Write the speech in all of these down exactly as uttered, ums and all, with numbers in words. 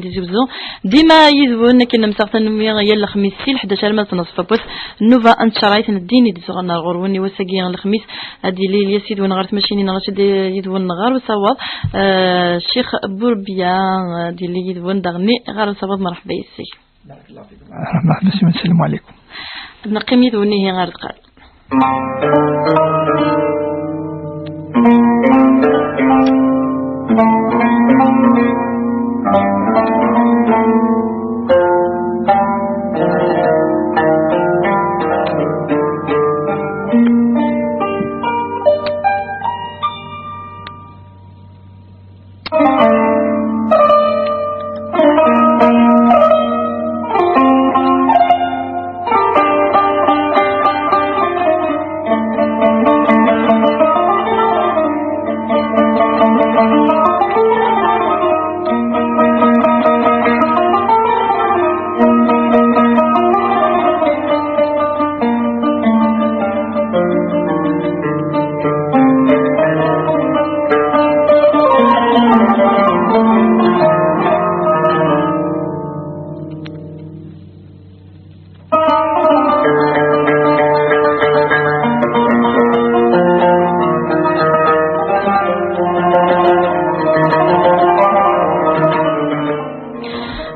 Tizi Wezzu. Dima yid-wen akken nemseɣ tanumi yal lexmis si leḥdac arma d tnaṣfa n wass, nnuba n tcerɛit n ddin i d-isuɣen ar ɣur-wen i wass-agi n lexmis. Ad yili Ilyas yid-wen ɣer tmacinin, Racid yid-wen ɣer usawaḍ, eh, Ccix Burbiya ad yili yid-wen daɣenni ɣer usawaḍ. Merḥba yes-k. Merḥba, sslam ɛlikum. Ad neqqim yid-wen ihi ɣer lqal.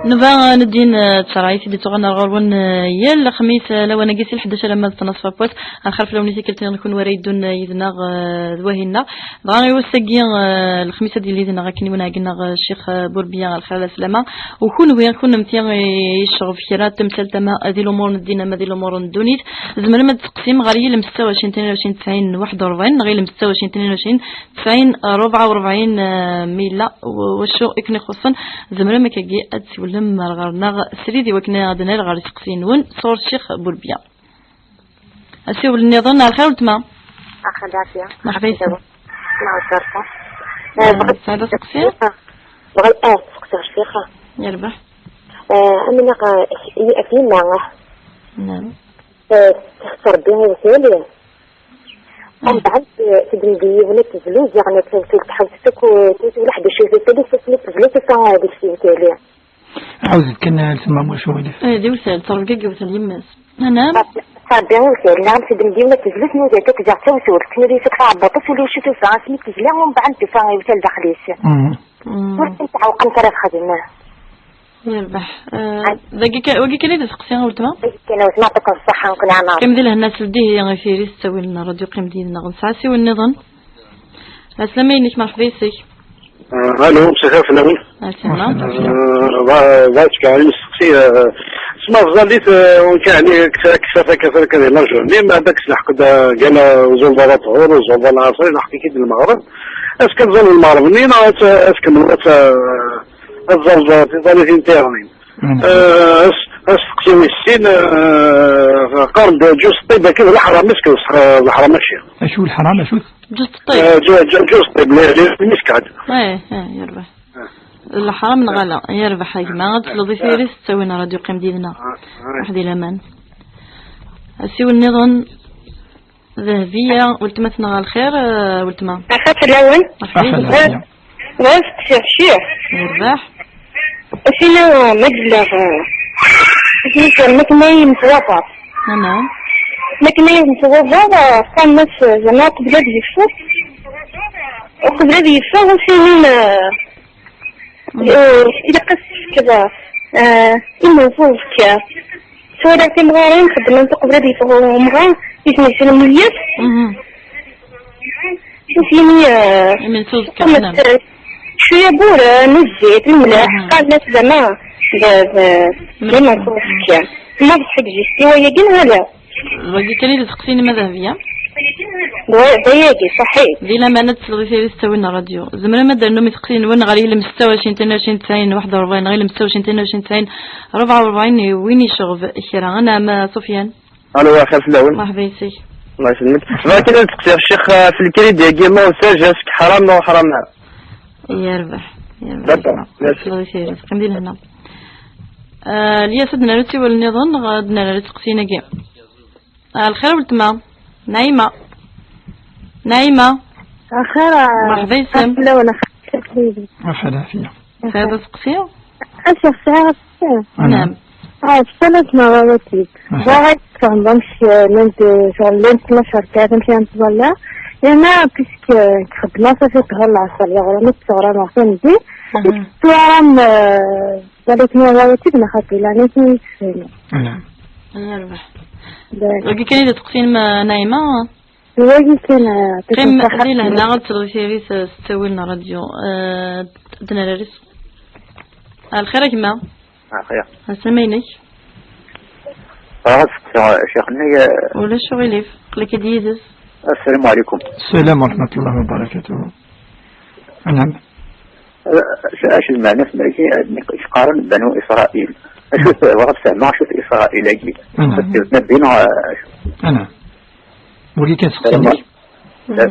Nnuba n ddin, eh, d tcerɛit i d-ittuɣalen ar ɣur-wen, eh, yal lexmis, eh, lawan-agi si leḥdac alamma d tnaṣfa n wass. Ad nxerref lawan i tikkelt-nni n kun wara yeddun, eh, yid-neɣ, eh, d wahin-nneɣ. Dɣa i wass-agi, eh, lexmis ad yili yid-neɣ akken i wen-ɛeggneɣ, eh, Ccix, eh, Burbiya, lxir, lɛeslama. U kunwi, kunemti, eh, yecɣeb kra tamsalt ama di lumuṛ n ddin ama di lumuṛ n ddunit, tzemrem ad d-teqsim ɣer yilem setta u ɛecrin tnin u ɛecrin tesɛin waḥed u rebɛin neɣ yilem setta u ɛecrin tnin u ɛecrin tesɛin rebɛa u rebɛin, eh, ma yella w-, wacu i ken-ixuṣṣen, tzemrem akkagi ad d-tsiwlem ar ɣer-neɣ srid i wakken ad d-nal ɣer isteqsiyen-nwen sɣur Ccix Burbiya. Asiwel nniḍen, ar lxir weltma. Axel Ɛafya. Merḥba yes-m. Neɣ Ǧerfa. Eh, Eh, bɣiɣ tesɛiḍ asteqsi? Bɣiɣ, eh, ad seqsiɣ ccix. Yerbeḥ. Eh, am neɣ, eh, ak-, ak yemma, eh. Naam. Eh, tettrebbi iwtal. Eh. Umbeɛd, eh, tedmeg yiwen n tezluz, yeɣna tawtul tḥawes akk, eh, tawtul ḥdac iwtal, tawtul tezluz, tesa, eh, deg iwtal. Ɛawdet kan, eh, lsemmam wacu i d-, eh, d iwtal, tettrebbi deg iwtal yemma-s. Anam? Rebbi iwtal, neɣ msed n diwna tezlut n uzal, takzart tawsult, tnuli seg taɛebbuṭ-is ula iwci tusa, asmi tezla, umbeɛd tufa iwtal daxel-is. Mhm. Mm. Ur tent-tɛewqem ara txedem. Yerbeḥ. Eh, dagi ka-, wagi kan i d aseqsi, a weltma? Kan a weltma, yeɛṭikum ṣṣeḥḥa, mkun ɛmar. Qqim di lehna, sel-d ihi i tiri s ttawil n ṛṛadyu, qqim-d yid-neɣ. Nesɛa asiwel nniḍen. Ɛeslama-inek, merḥba yes-k. Ah, alo, msixir fell-awen. Ɛeslama. Ah, ba-, ba-, tkeɛ, isteqsi, ah, sma tẓallit, ah, ur kan ɛni ksa-, ksafa kafar kan di la journée, ma dak s lḥeq da, gala uzul d ala ṭhur, uzul d ala ɛṣri, lḥeq-ik-id lmeɣreb. Est-ce que tẓallit lmeɣreb-nni, neɣ ad, ad tkemmleḍ, ad, ad tẓallit tiẓallitin tiɣrin? Mm. Ah, as-, asteqsi wis sin, ah, qqaren-d ǧus ṭṭib, akken d leḥram, est-ce que d leḥram mačči? Acu leḥram, acu? Ǧus ṭṭib. Eh, ǧu-, ǧu-, ǧus ṭṭib, li, li, li miskad. Eh, eh, yerbeḥ. Eh. Leḥram neɣ ala? Yerbeḥ a gma. Ad tesleḍ i tiri s ttawil n ṛṛadyu, qqim d yid-neɣ. Eh, eh. Waḥed i laman. Asiwel nniḍen, Dehbiya, weltma-tneɣ, a lxir, eh, weltma. Axa fell-awen. Axa fell-awen. Bɣiɣ ad steqsiɣ ciḥ. Yerbeḥ. Asina ma yella, eh, asina kan ma knayen s wabaḍ. Anɛam. Ma knayen s wabaḍ, eh, qqaren-as, eh, zeɛma uqbel ad yeffeɣ. Uqbel ad yeffeɣ, ur ssinen, eh, eh, ilaq ad s-tefkeḍ, eh, imensi uzekka. Tura timɣarin xeddment uqbel ad yeffeɣ umɣar, i ten-yeslen yis. Mhm. Nutni, eh, imensi uzekka, xeddment, naam. Eh, cwiya n wuren, eh, zzit, lemleḥ, mhm, qqaren-as zama d, d, d imensi uzekka. Ma d ḥegǧis i wayagi neɣ ala? Wagi kan i d aseqsi-inem a Dehbiya? D wa-, d ayagi, ṣaḥit. Di laman ad tesleḍ i tiri s ttawil n ṛṛadyu. Tzemrem ad d-ternum iseqsiyen-nwen ɣer yilem setta u ɛecrin tnin u ɛecrin tesɛin waḥed u rebɛin neɣ yilem setta u ɛecrin tnin u ɛecrin tesɛin rebɛa u rebɛin i win yecɣeb kra. Anɛam, a Sufyan. Alo, axir fell-awen. Merḥba yes-k. Allah yesselmek. Bɣiɣ kan ad d-seqsiɣ ccix, eh, f lkrédit-agi, ma usaj, est-ce que ḥram neɣ ur ḥram ara? Yerbeḥ. Yerbeḥ. D'accord. Merci. Qqim di lehna. Eh, Lyas, ad d-nerr asiwel nniḍen, neɣ ad d-nerr iseqsiyen-agi? Ah, lxir weltma. Naïma. Naïma. Axir, ah, merḥba yes-m. Fell-awen, axir. Merḥba, Ɛafya. Tesɛiḍ aseqsi? Acu sɛiɣ ass-a? Anɛam. Ah, ssalamt n rawatib. Aha. Bɣiɣ ad tfehmeḍ amek, eh, llant, eh, ccɣel llant tnac rkaɛat, amek ara nettẓalla. Yerna, puisque, eh, txeddem aṭas i ṭhur lɛeṣr, yeɣra mi d-teɣram ɣer tameddit, aha, ad tettwaram, eh, ssalamt n rawatib, neɣ xaṭi, lɛali-k i yisfaynen. Anɛam. Yerbeḥ. D'accord. Wagi kan i d-teqsim, eh, Naɛima? D wagi kan, eh, qqim di lehna, ad tleḍ tiri s, s ttawil n ṛṛadyu. Eh, d-, d-nerra ris-, a lxir a gma. Axir. Asama-inek. Bɣiɣ ad sqsiɣ, eh, ccix-nni, eh, ulac uɣilif, aql-ik-id yid-s. Assalamu ɛlikum. Salam wa rahmatullahi wa barakatuh. Anɛam. Eh, acu, acu d lmeɛna-s, eh, qqaren Banu Israil? Acu t-, bɣiɣ ad fehmeɣ acu-t Israil-agi. Anɛam. Ad t-, Nabbi neɣ, eh, acu? Anɛam. Wagi kan seqsi-inek. Eh,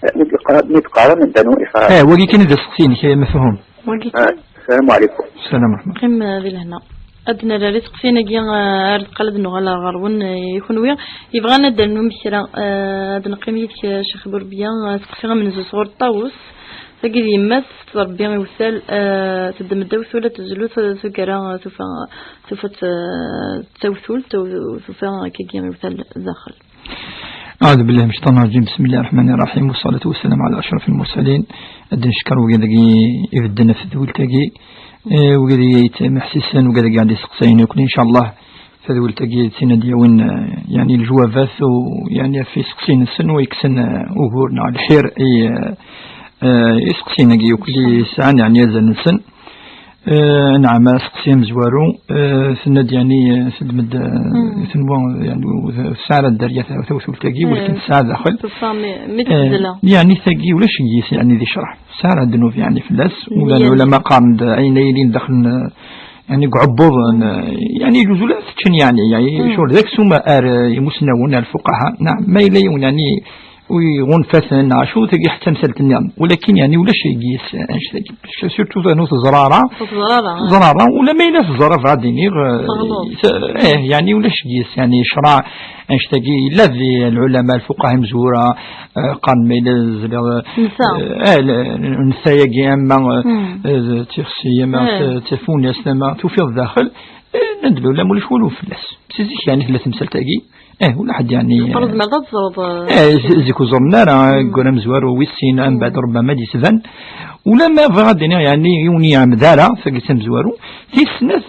eh, mi d-qqaren, mi d-qqaren Banu Israil. Eh, wagi kan i d aseqsi-inek, ay amefhum. Wagi kan. Eh, Assalamu ɛlikum. Salam wa rahmatullah. Qqim, eh, di lehna. Ad d-nerr iseqsiyen-agi, eh, ar deqqal ad nuɣal ɣer-wen, eh, i kunwi yebɣan ad d-rnum kra, eh, ad neqqim yid-k, eh, Ccix Burbiya, eh, aseqsi amenzu sɣur Ṭawes. Tagi d yemma-s, tettṛebbi iwtal, eh, teddem-d awtul ad tezlu, t-, tugar-a, eh, tufa, tufa-tt, eh, d tawtult, u-, tufa akkagi iwtal daxel. أعوذ بالله من الشيطان الرجيم. بسم الله الرحمن الرحيم. والصلاة والسلام على أشرف المرسلين. Ad d-neckeṛ wigad-agi ibedden ɣef tedwilt-agi. Eh, wigad-agi yettemḥessisen, wigad-agi ad d-iseqsayen akk, incallah. Tadwilt-agi d tin ad d-yawin, eh, yeɛni, lejwabat u, yeɛni, ɣef yiseqsiyen-nsen u yekksen, eh, ugur neɣ lḥir i, eh, eh, iseqsiyen-agi akk i sɛan, yeɛni, azal-nsen. Eh, nɛam, aseqsi amezwaru, eh, tenna-d, yeɛni, eh, teddem-d, eh, tenwa, yeɛni, tesɛa ara dderya ta-, tawtult-agi, walakin tesɛa daxel. Teṣṣa mi, mi eh, tezla. Yeɛni, tagi ulac deg-s, yeɛni, di ccreḥ. Tesɛa ara ddnub, yeɛni, fell-as. Ula n lɛulama qqaren-d ayen ay yilin daxel n, yeɛni, deg uɛebbuḍ, n, yeɛni, yejuz ula teččen, yeɛni, yeɛni, ccɣel d aksum ar, eh, imusnawen, ar lfuqaha. Nɛam, ma yella yiwen, yeɛni, u iɣunfa-ten, neɣ acu, tagi ḥetta tamsalt-nniḍen. Walakin, yeɛni, ulac deg-s annect-agi. Surtout anu teẓra ara. Teẓra ara. Teẓra ara, ula ma yella teẓra, bɣiɣ ad iniɣ, eh, teɣleḍ. Te-, eh, yeɛni, ulac deg-s, yeɛni, ccreɛ, annect-agi, yella di lɛulama, lfuqaha imezwura, eh, qqaren ma yella zliɣ, eh, eh, l-, netta-agi, ama, eh, eh, d tixsi, ama d tafunast, ama tufiḍ daxel, eh, nnan-d lɛulama ulac walu fell-as. Si zik, yeɛni, tella temsalt-agi. Eh, ula ḥedd, yeɛni, ur tezmireḍ ad teẓreḍ, eh, eh, zi-, zik ur ẓerren ara, mm, ayyur amezwaru wis sin, mm, mbeɛd ṛebbama ad d-yesban. Ula ma bɣiɣ ad d-iniɣ, yeɛni, yiwen ur iɛemmed ara, tagi d tamezwaru. Tis snat,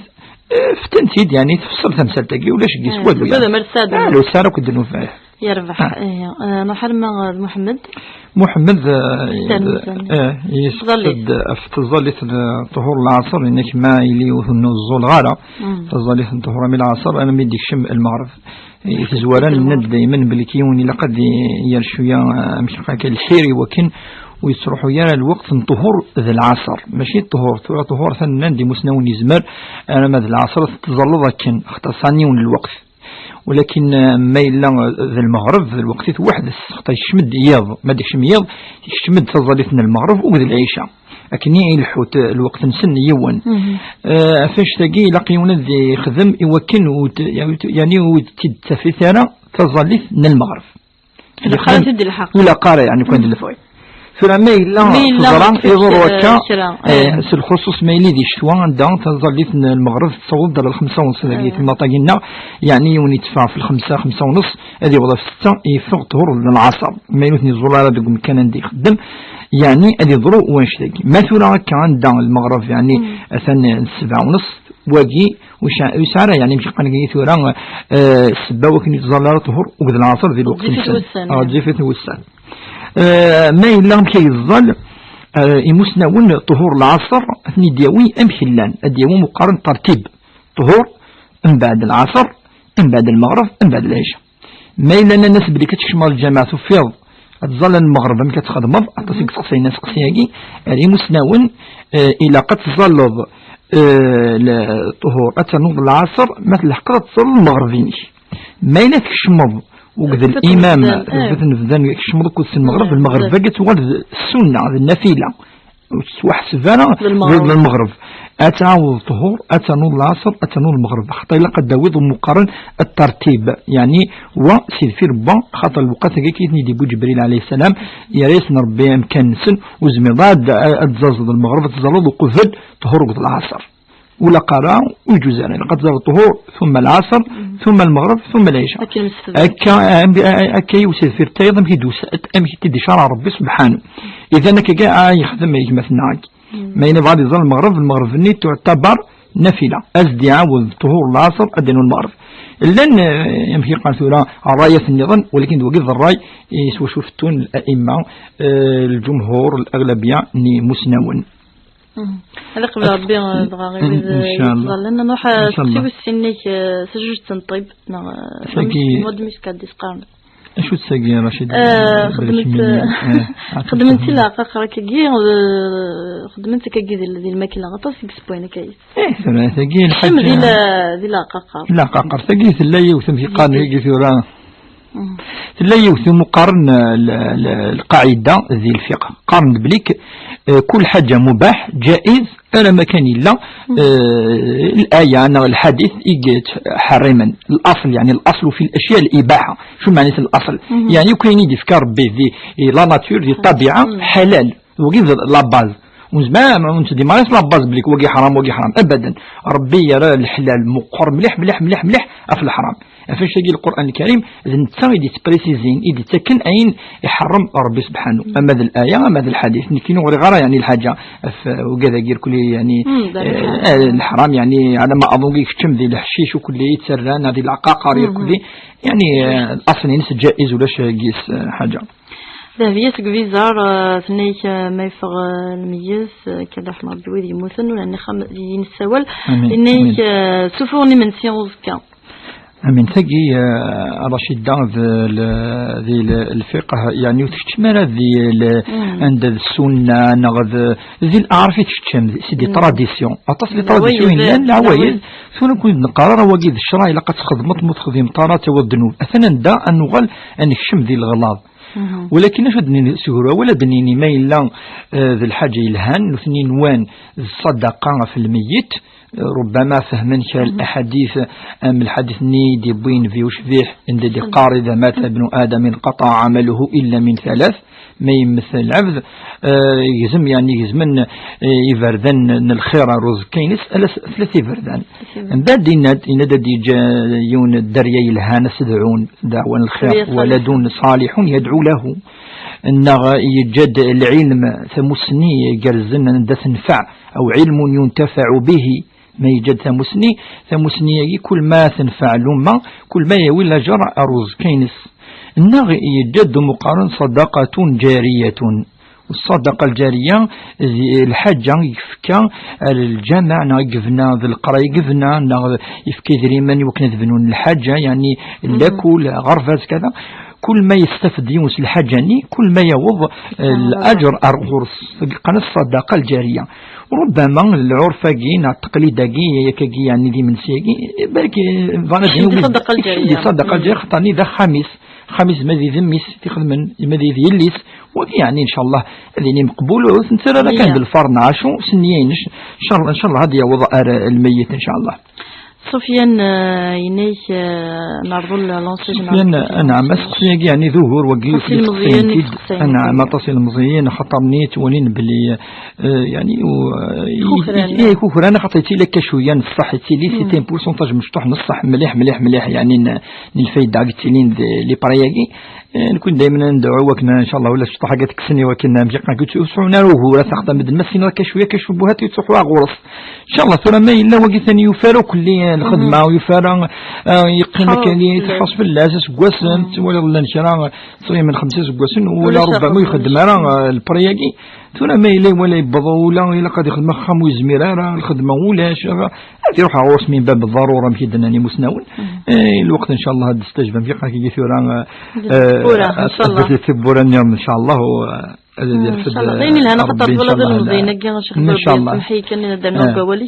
eh, ftan-tt-id, yeɛni, tefṣel temsalt-agi, ulac deg-s, eh, walu, yeɛni. Ur tesɛi ara akk ddnub, eh. Yerbeḥ, ah, eh, eh, nruḥ arma d Muḥemmed. Muḥemmed, eh, eh, yesqed ɣef tẓallit n ṭhur lɛaṣer, inek ma yili ur ten-ẓẓuleɣ ara. Mm. Taẓallit n ṭhur mi lɛaṣer, armi d-ikcem lmeɣreb. I tezwara, nenna-d daymen belli yiwen ilaq ad i-, yerr cwiya, eh, amek akka, lḥir i wakken ur yettruḥu ara lweqt n ṭhur d lɛaṣer. Mačči ṭhur, tura ṭhur atan nnan-d imusnawen yezmer, arma d lɛaṣer tettẓalleḍ akken, xaṭer sɛan yiwen n lweqt. Walakin, eh, ma yella, eh, d lmeɣreb, d lweqt-it weḥd-s, xaṭer yekcem-d yiḍ, ma d-ikcem yiḍ, yekcem-d taẓallit n lmeɣreb akked lɛica. Akken i ileḥḥu t-, lweqt-nsen yiwen. Mhm. Eh, ɣef annect-agi ilaq yiwen ad ixdem i wakken ur t-, yeɛni ur t-id-tafit ara taẓallit n lmeɣreb. Ilaq ara t-id-ilḥeq. Ilaq ara, yeɛni, kan d lebɣi. Tura ma yella teẓra iḍur, eh, wakka, kra, eh, eh, s lxuṣuṣ ma yili di ccetwa, anda taẓallit n lmeɣreb tessaweḍ-d ɣer lxemsa u nṣ dagi, eh, temnaḍt-agi-nneɣ, yeɛni yiwen yetteffeɣ ɣef lxemsa, xemsa u nṣ, ad yaweḍ ɣef setta, yeffeɣ ṭhur n lɛaṣer. Ma yella ur ten-yeẓẓul ara deg umkan anda ixeddem, yeɛni ad yeḍru wannect-agi. Ma tura akka anda lmeɣreb, yeɛni, mm, atan d ssebɛa u nṣ, wagi, ur yesɛi, ur yesɛi ara, yeɛni, amek qqaren dagi tura, eh, ssebba wakken ur yettẓalla ara ṭhur akked lɛaṣer di lweqt-nsen. Ɣezzifit wussan. Ah, ɣezzifit wussan. Eh, ma yella amek ay yeẓẓal, eh, imusnawen ṭhur lɛaṣer, ad ten-id-yawi amek llan, ad d-yawi amek qqaren tertib. Ṭhur, mbeɛd lɛaṣer, mbeɛd lmeɣreb, mbeɛd lɛica. Ma yella nnan-as belli ad tkecmeḍ lǧameɛ, tufiḍ ad tẓalleḍ lmeɣreb, amek ad txedmeḍ? Aṭas i yettseqsayen aseqsi-agi. Ar imusnawen, eh, ilaq ad tẓalleḍ, eh, l-, ṭhur, ad ternuḍ lɛaṣer, ma tleḥqeḍ ad tẓalleḍ lmeɣreb-inek. Ma yella tkecmeḍ akked limam, eh, tkecmeḍ akked lmeɣreb, eh, lmeɣreb-agi ad tuɣal d ssunna, d nnafila. Ur tettwaḥseb ara d lmeɣreb. D lmeɣreb. Ad tɛawdeḍ ṭhur, ad ternuḍ lɛaṣer, ad ternuḍ lmeɣreb. Xaṭer ilaq ad d-tawiḍ amek qqaren at-tertib. Yeɛni, wa si deffir n wa, xaṭer lewqat-agi i ten-id-yewwi Ǧebril ɛalayhi sslam, yerra-yasen Ṛebbi amkan-nsen, ur tezmireḍ ad, ad tẓẓalleḍ lmeɣreb, ad tẓẓalleḍ uqbel ṭhur akked lɛaṣer. ولا قرا ويجوز عليه. لقد زال الطهور، ثم العصر، ثم المغرب، ثم العشاء. أكل مستفاد. هكا، آه، هكا يوسف في التايض، أمك يدوس، أمك تدي شرع ربي سبحانه. إذا هكا كاع يخدم يجمع في النهار. ما ينبغى يزال المغرب، المغرب ني تعتبر نافلة. أزدي عاود طهور العصر، أدن المغرب. لأن، آه، يمكن قال ثورة راية النظام، ولكن وقف الراي يسوى شوفتون الأئمة، آه، الجمهور، الأغلبية ني مسنون. هذا قبل ربي، آه، دغا غير إن شاء الله. يتظلم. نروح، إن شاء الله. تسوي السنيك، آه، سجوج تنطيب. نعم، ساقي. مود ميسكا ديسقارن. أشو تساقي يا رشيد؟ آه، خدمت، آه، خدمت لا قاقرة كاكي، آه، خدمت كاكي ذي، ذي الماكينة غطاس يكسبوين كاي. إيه، ثلاثة كي الحاجة. شم ذي لا، ذي لا قاقر. لا قاقر، ثاقي ثلا يوثم في قانون يجي في وراه. تلا يوث مقارن ال-، ال-، القاعدة ذي الفقه. قارن بليك، آه، كل حاجة مباح، جائز، أنا ما كان إلا، آه، الآية أنا الحديث إيجيت حرما. الأصل، يعني الأصل في الأشياء الإباحة. شو معنى الأصل؟ يعني يكون يدي فكار ربي ذي، إيه، لا ناتور، ذي الطبيعة حلال. وكيف لا باز؟ وزمان ما نتدي ما لا باز بليك وقي حرام، وقي حرام. أبدا. ربي يرى الحلال مقر مليح، مليح، مليح، مليح، في الحرام. فاش يجي القرآن الكريم، إذا نتا يدي تبريسيزين، يدي تكن أين يحرم ربي سبحانه. أما ذا الآية، أما ذا الحديث، نكينو غير غير يعني الحاجة، ف-، وكذا يقول كل يعني، آه، الحرام يعني على ما أظن يكتم ذي الحشيش وكل يتسران، هذه العقاقر يركضي. يعني، آه، الأصل ينس جائز ولا شيء يقيس، آه، حاجة. دهبية سكفيزار، آه، ثنيك، آه، ما يفغ، آه، الميز، آه، كذا حمر بويد يموتن ولا نخم ينسوال. آمين. إنيك، آمين. آه، سفوني من سيونز كان. أمين. ثقي، آه، رشيد، دا ذ-، ل-، ذي ل-، الفقه، يعني، وتكتشم أنا ذي ل-، عند السنة، نغذ، ذي الأعرف تكتشم، سي دي تراديسيون. أطاس لي تراديسيون، لا، لا، ويد. ثم نكون نقرر واجد الشرع، إلا قد خدمت متخذي مطارات والذنوب. أثناً دا أن نغل أن نكشم ذي الغلاظ. ولكن أشد نين سهرة ولا دنيني ما إلا، آه، ذي الحاجة يلهان، الاثنين وان الصدقة في الميت. ربما فهمن كالأحاديث، أم الحديث ني دي بوين في وشبيح، عند دي قاري: إذا مات ابن آدم انقطع عمله إلا من ثلاث، ما يمثل العبد، آه، يجزم، يعني، يجزمن، آه، يبردن الخير روز كينس، ألا س-، ثلاثة بردان. من بعد يناد، يناد دي جا يون الدريا يلهان سدعون دعوة الخير، ولد صالح يدعو له. إنه يجد العلم ثمسني جرزن دا تنفع، أو علم ينتفع به. ما يجد ثمسني، ثمسني يجي كل ما تنفع الأمة، كل ما يوي لجر أروز كينس. إنه يجد مقارن صدقة جارية. والصدقة الجارية، ذي الحاجة يفكا الجامع، نا يقفنا ذي القرا يقفنا، نا يفكي ذريمان يوكنا ذبنون الحاجة، يعني، لاكل، غرفاز، كذا. كل ما يستفد يونس الحاجة ني، كل ما يوض، آه، الأجر أرغرس. قنا الصدقة الجارية. ربما العرف كي، نا التقليد كي، يا كي، يعني، دي من سيكي، بالك، فانا دي صدقة الجارية. دي صدقة الجارية، خطاني ذا خميس. خميس ما ذي ذميس، تخدمن، ما ذي ذي يليس. وكي يعني إن شاء الله، هذه مقبول، وسنتر هذا كان بالفرن عاشو، سنيين، إن شاء الله، إن شاء الله هذه يوضع الميت إن شاء الله. سفيان، آه، ينيك، آه، نعرض لونسيج سفيان، نعرض أنا عم أسقسي يعني ظهور وقيل تفصيل مزيان. أنا عم أتصل مزيان خطر نيت ولين بلي، آه، يعني، و-، إيه، كوخران. إيه، كوخران خطيتي لك شوية نصح تيلي، سي تي بورسونتاج مشطوح نصح مليح، مليح، مليح، يعني، ن-، الفايدة قلت لي ند-، لي برياكي. آه، نكون دايمًا ندعو وكنا إن شاء الله ولا شطح حاجة تكسني وكنا مجيقنا قلت سعونا وهو لا تخطى مد المسين ولا كشوية كشوبوها تيتسوح وغورس. إن شاء الله ثورة ما إلا وقت ثاني يفارق كل الخدمة ويفارق، آه، يقيم كان يتحص في الله سكواسن، ولا الله نشرا صغير من خمسة سكواسن، ولا ربما يخدم راه، آه، البرياكي. ثورة ما إلا ولا يبضوا ولا إلا قد يخدم خام ويزمير راه الخدمة ولاش، راه هذه يروح غورس من باب الضرورة مشي دناني مسناون. آه، الوقت إن شاء الله هاد الستاج بنفيقا كي يجي ثورة، آه، التبورة إن شاء الله. التبورة اليوم إن شاء الله، و، آه، إن شاء الله. داين الهنا خاطر ربي إن شاء الله هذا المزيان كي غنشوف إن شاء الله. سمحي كان نبدا نوقع ولي.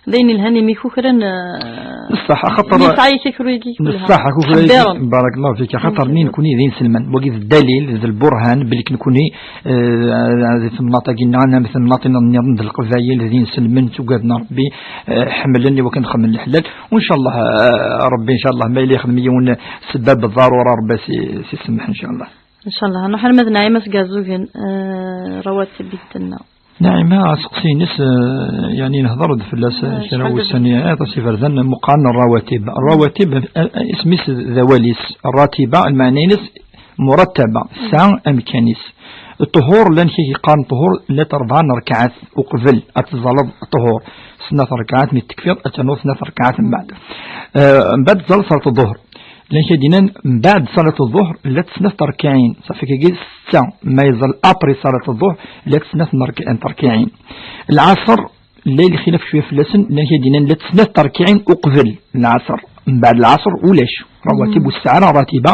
داين الهنا ميكو كرا، آه، بصح خاطر نسعي كيكرويكي كلها. بصح كوكرويكي. بارك الله فيك. خاطر نين كوني ذين سلمان. وقيت الدليل، ذا البرهان، بلي كنكوني، آه، هذه المناطق قلنا عنها مثل مناطق نظن القبايل، ذين سلمان، توقفنا ربي، آه، حملني وكان خمل الحلال. وإن شاء الله، آه، ربي إن شاء الله ما إلي يخدم يون سبب الضرورة، ربي سي، سي سمح إن شاء الله. إن شاء الله. نروح لمدن عيمة قازوغن، آه، رواتب بيتنا. Naɛima, aseqsi-ines, eh, yani, nehḍer-d fell-as, eh, kra n wussan, eh, aṭas iberdan, meqqar n rawatib. Rawatib, eh, eh, isem-is d awal-is. Ratiba, lmeɛna-ines murattaba, tesɛa amkan-is. Ṭṭuhur, llan kra yeqqaren ṭṭuhur, llant rebɛa n rrekɛat uqbel ad teẓẓaleḍ ṭṭuhur. Snat rrekɛat mi tekfiḍ, ad ternuḍ snat rrekɛat mbeɛd. Eh, mbeɛd teẓẓaleḍ ṣalat ḍuhr. Llan kra d-yennan, mbeɛd ṣalat ḍuhr, llant snat terkiɛin. Ṣafi kagi setta, ma yeẓẓal après ṣalat ḍuhr, llant snat n rek-, n terkiɛin. Lɛaṣer, llan lxilaf cwiya fell-asen, llan kra d-yennan, llant snat terkiɛin uqbel lɛaṣer. Mbeɛd lɛaṣer, ulac. Rawatib ur tesɛi ara ratiba,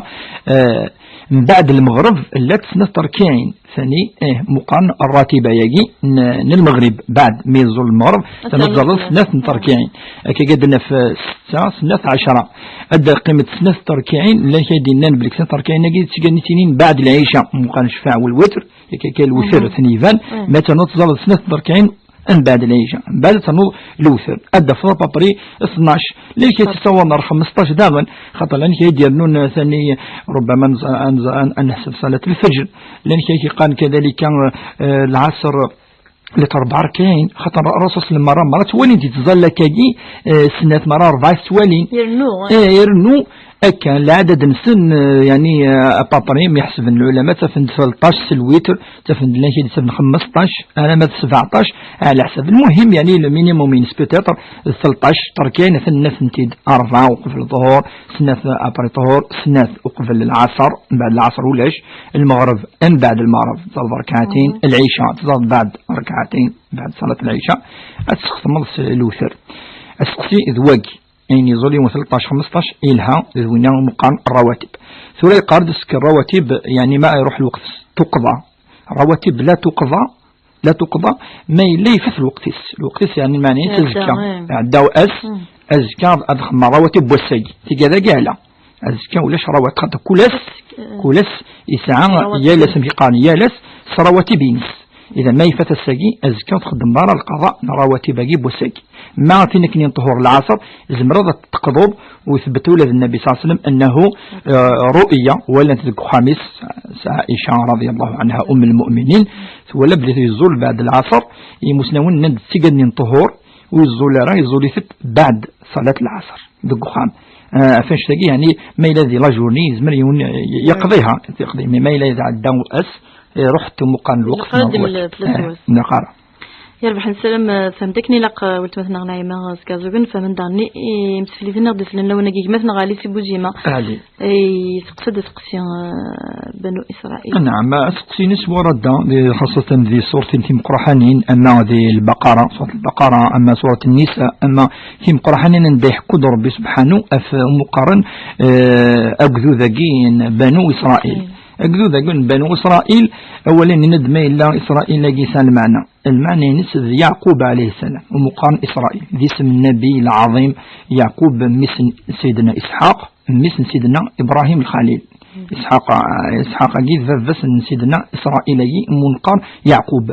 eh, mbeɛd lmeɣreb, llant snat terkiɛin. ثاني، إيه، مقارن الراتبة يجي ن-، للمغرب بعد ما يزول المغرب، تنزل سنة تركيعين. كي قد في ستة، سنة عشرة. أدى قيمة سنة تركيعين، لا كي دينا بلك سنة تركيعين، يجي تجني تنين بعد العشاء، مقارن الشفاع والوتر، كي كي الوتر ثنيفان، ما تنوض تزال سنة تركيعين، من بعد العشاء، من بعد تنوض الوتر. أدى في بابري اثناش، ليش يتصور نهار خمسطاش داغن، خاطر لان كي يدير نون ثاني، ربما نز-، نز-، نحسب صلاة الفجر، لان كي كي قال كذلك، آه، العصر، لتربع ركعين، خاطر الرسول صلى الله عليه وسلم مرة، مرة تولي انت تظل كاكي، آه، سنات مرة أربعة توالين. يرنو. إيه، يرنو. أكا العدد نسن، آه، يعني، آه، أبابري، يحسب العلماء تفند ثلطاش سلويتر، تفند لنا كي تفند خمسطاش، أنا ما سبعطاش، على حسب. المهم، يعني، لو مينيموم ينس بوتيتر ثلطاش تركين، ثنى ثنتيد أربعة وقبل الظهر، سنة أبري طهور، سنة وقبل العصر، من بعد العصر ولاش، المغرب، من بعد المغرب، تظل ركعتين، العشاء، تظل بعد ركعتين، بعد صلاة العشاء، أتسخط ملص الوتر. أسقسي ذواق، يعني يزول يوم ثلطاش خمسطاش، إلها ذوينا مقام الرواتب. ثورة يقارد سك الرواتب، يعني ما يروح الوقت، تقضى. الرواتب لا تقضى، لا تقضى، ما إلا يفات الوقت. الوقت يعني معناه تزكى. عداو أس، أزكى أضخم رواتب والسي. تيجا ذا قاعلة. أزكى ولاش رواتب، خاطر كل أس، كل أس يسعى، يا لس ميقان، يا لس، صرواتب ينس. إذا ما يفات الساقي، أزكى تخدم مرة القضاء، رواتب أجيب والساقي. ما عرفتي نكني نطهر العصر، زمرض تقضب، وثبت ولد النبي صلى الله عليه وسلم أنه، آه، رؤية، ولد ذك خامس، عائشة رضي الله عنها أم المؤمنين، ولا بلي يزول بعد العصر، يمسنون ند تيجني طهور، ويزول راه يزول يثب بعد صلاة العصر، ذك خام. آه، فاش تاقي يعني، ما إلا ذي لاجورني، يزمر يون-، يقضيها، يقضي، ما إلا إذا عدى أس، إيه، رحت مقام الوقت، القادم ما الوقت. في الأسواق. آه، نقرأ. يا ربح السلام، آه، فهمتكني لق، آه، ولتمثنا غنايمة، آه، سكازوغن، فمن دارني، إيه، متفلتنا غدي سلن لو نجي مثنا غالي سي بوزيما. علي. إيه، تقصد تقسي، آه، بنو إسرائيل. نعم، ما تقسي نسوى ردا، خاصة ذي صورة انت مقرحانين، أما ذي البقرة، سورة البقرة، أما سورة النساء، أما في مقرحانين ندي حكود ربي سبحانه، أف مقارن، آه، أقذو ذاكين بنو إسرائيل. أقذو ذاكين بنو إسرائيل، أولا ند ما إلا إسرائيل لقيسان المعنى. المعنى ينس ذي يعقوب عليه السلام، ومقارن إسرائيل، ذي اسم النبي العظيم يعقوب، مس سيدنا إسحاق، مس سيدنا إبراهيم الخليل. إسحاق، إسحاق جي ذا سيدنا إسرائيل جي منقر يعقوب.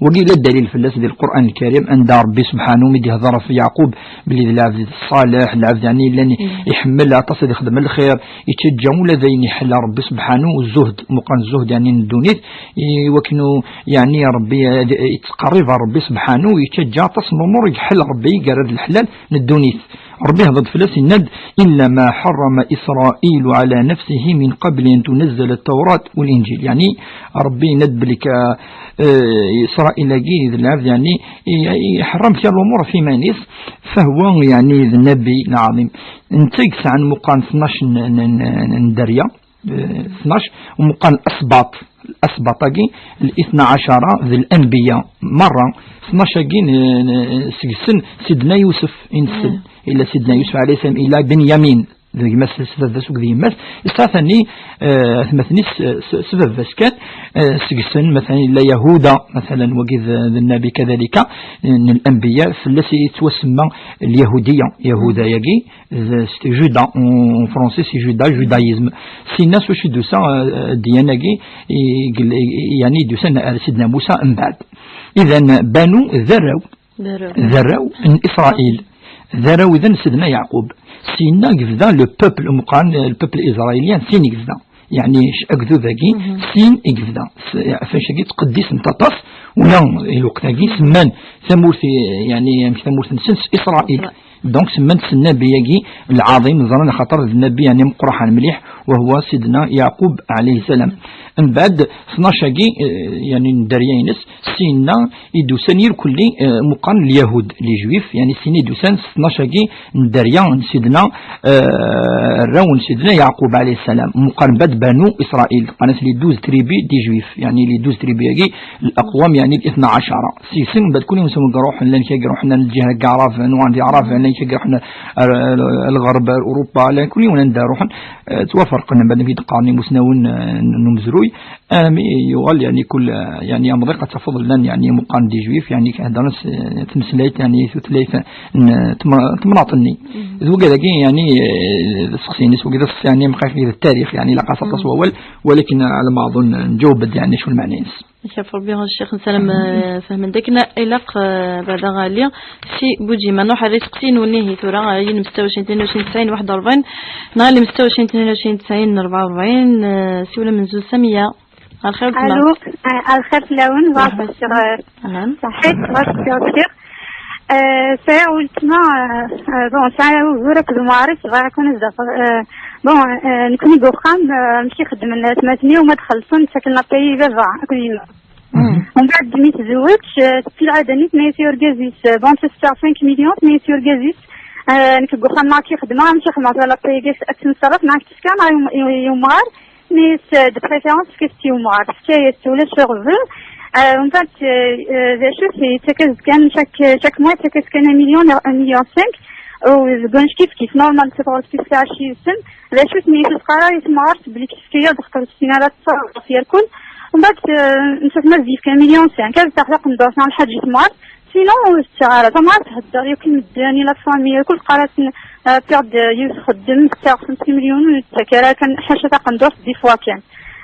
وقيل الدليل في الناس ذي القرآن الكريم أن ربي سبحانه مدي هضر في يعقوب بلي العبد الصالح، العبد يعني لن يحمل عطاس يخدم الخير، يتشجع ولا ذين يحل ربي سبحانه، والزهد، مقارن الزهد يعني الدونيت، إي، وكنو يعني ربي يتقرب ربي سبحانه ويتشجع تصل الأمور يحل ربي يقرب الحلال للدونيت. ربي هضر فلاس يناد: "إلا ما حرم إسرائيل على نفسه من قبل أن تنزل التوراة والإنجيل". يعني ربي يناد بلك، آه، إسرائيل كي ذي العبد يعني ي-، يحرم في الأمور في مانيس، فهو يعني ذي النبي العظيم. نتيك سعى مقام اثناش ن-، ن-، ن-، ندريا. آه، اثناش، ومقال الأسباط، الأسباط كي الاثنى عشر ذي الأنبياء مرة، اثناش كي ن-، ن-، سجسن سيدنا يوسف إنسن، إلا سيدنا يوسف عليه السلام، إلا بنيامين، ذي مس سبب سوق ذي مس، إسا ثاني، آه، ثمثني س-، س-، سبب بس كان، آه، سجسن مثلًا إلا يهودا، مثلًا وقيد النبي كذلك، آه، من الأنبياء، فلسي توسمى اليهودية، يهودا يجي، c'est Juda, en français c'est Juda, judaïsme. سينا سو شي دوسا، آه، ديانا كي، ي-، يقل-، يعني دوسا سيدنا موسى من بعد. إذن بنو ذرو، ذرو. ذرو من إسرائيل. ذرو إذن سيدنا يعقوب. سينا يبدا le peuple مقارن، le peuple israélien، سين يبدا. Yeɛni, agdud-agi, sin i yebda. S-, ɣef wannect-agi ttqeddisen-t aṭas, ula i lweqt-agi semman tamurt, yeɛni, amek tamurt-nsen, s Isṛayil. Donc, semman-t s Nnabi-agi lɛaḍim, ẓran axaṭer d Nnabi, yeɛni, meqqraḥan mliḥ, wa huwa Sidna Yeɛqub, ɛalayhi ssalam. Mbeɛd, tnac-agi, eh, yeɛni, n dderya-ines, sinna i d-usan irkelli, eh, meqqaren Lyahud, les Juifs, yeɛni, sin i d-usan s tnac-agi n dderya n Sidna, eh, arraw n Sidna Yeɛqub, ɛalayhi ssalam. Meqqaren mbeɛd Banu Isṛayil, qqaren-as les douze tribus des Juifs, yeɛni, les douze tribus-agi, الأقوام، يعني، الاثنا عشر. سي سن بعد كل يوم سمو قروح لان كي قروح لان الجهة كاع عرف نوان دي عرف لان كي قروح الغرب، أوروبا، لان كل يوم ندا روح. آه، توافرقنا بعد في دقارني مسنون، آه، نمزروي. أنا مي يوغال، يعني، كل، آه، يعني، أمضيقة تفضل لان، يعني، مقارن دي جويف، يعني، كهدرس، آه، تمسليت، يعني، ثلاثة، تمناطني. ذو كذا كي، يعني، آه، سقسيني، سو كذا سقسيني، مقايف كذا التاريخ، يعني، لا قصة أول، ولكن على ما أظن نجاوب، يعني، شو المعنى. شاف ربي هو الشيخ نسلم، آه، فهم داكنا إلاق، آه، بعد غالية. سي بوجيما نروح على سقسين ونهي ثورة، آه، ين مستوى شين تنين وشين تسعين واحد وربعين، نهار اللي مستوى شين تنين وشين تسعين أربعة وربعين، آه، سي ولا من زوج سمية. الخير تما. ألو، آه، الخير في اللون، مرحبا. بارك الشغل. أهلا. صحيت، بارك الشغل. آه، ساعة ولتما، آه، آه، بون، ساعة وزورة كل معارض، صغيرة كون الزفر. آه، بون، آه، نكوني قوخام، آه، مشي خدم لنا ثمانمية وما دخلتو، نتاكل نطيب أربعة، أكل يما. ومن بعد ملي تزوجت، آه، في العادة نيت نايس يورغازيس، آه، بون سيستر خمسة مليون نايس يورغازيس. آه، نكبو خدمة كي خدمة، ماشي خدمة ولا بيغيس أكسن صرف، معاك تسكان، آه، يوم، يوم، يوم غار، نيس، آه، دو بريفيرونس كيستي يوم غار، حكاية ولا شغل. آه، ومن بعد، آه، آه، ذا شوف، تكز كان شاك، شاك موا تكز كان مليون، مليون سانك، وزبونش كيف كيف نورمال تبغى تكيف كاع شي سن. ذا شوف، مي في القرار يتمغرت بلي كيف كيا دخلت فينا لا تصرف فيها الكل. ومن بعد، آه، نشوف ما زيد كان مليون سان، كان تاع حق ندوس على الحاج يتمغرت. سينو الشعارة، فما تهدر، يمكن مداني لا فامي، كل قرات، آه، بيرد يوسف خدم، تاع خمسين مليون، تاع كان حاشا تاع قندوس دي فوا كان.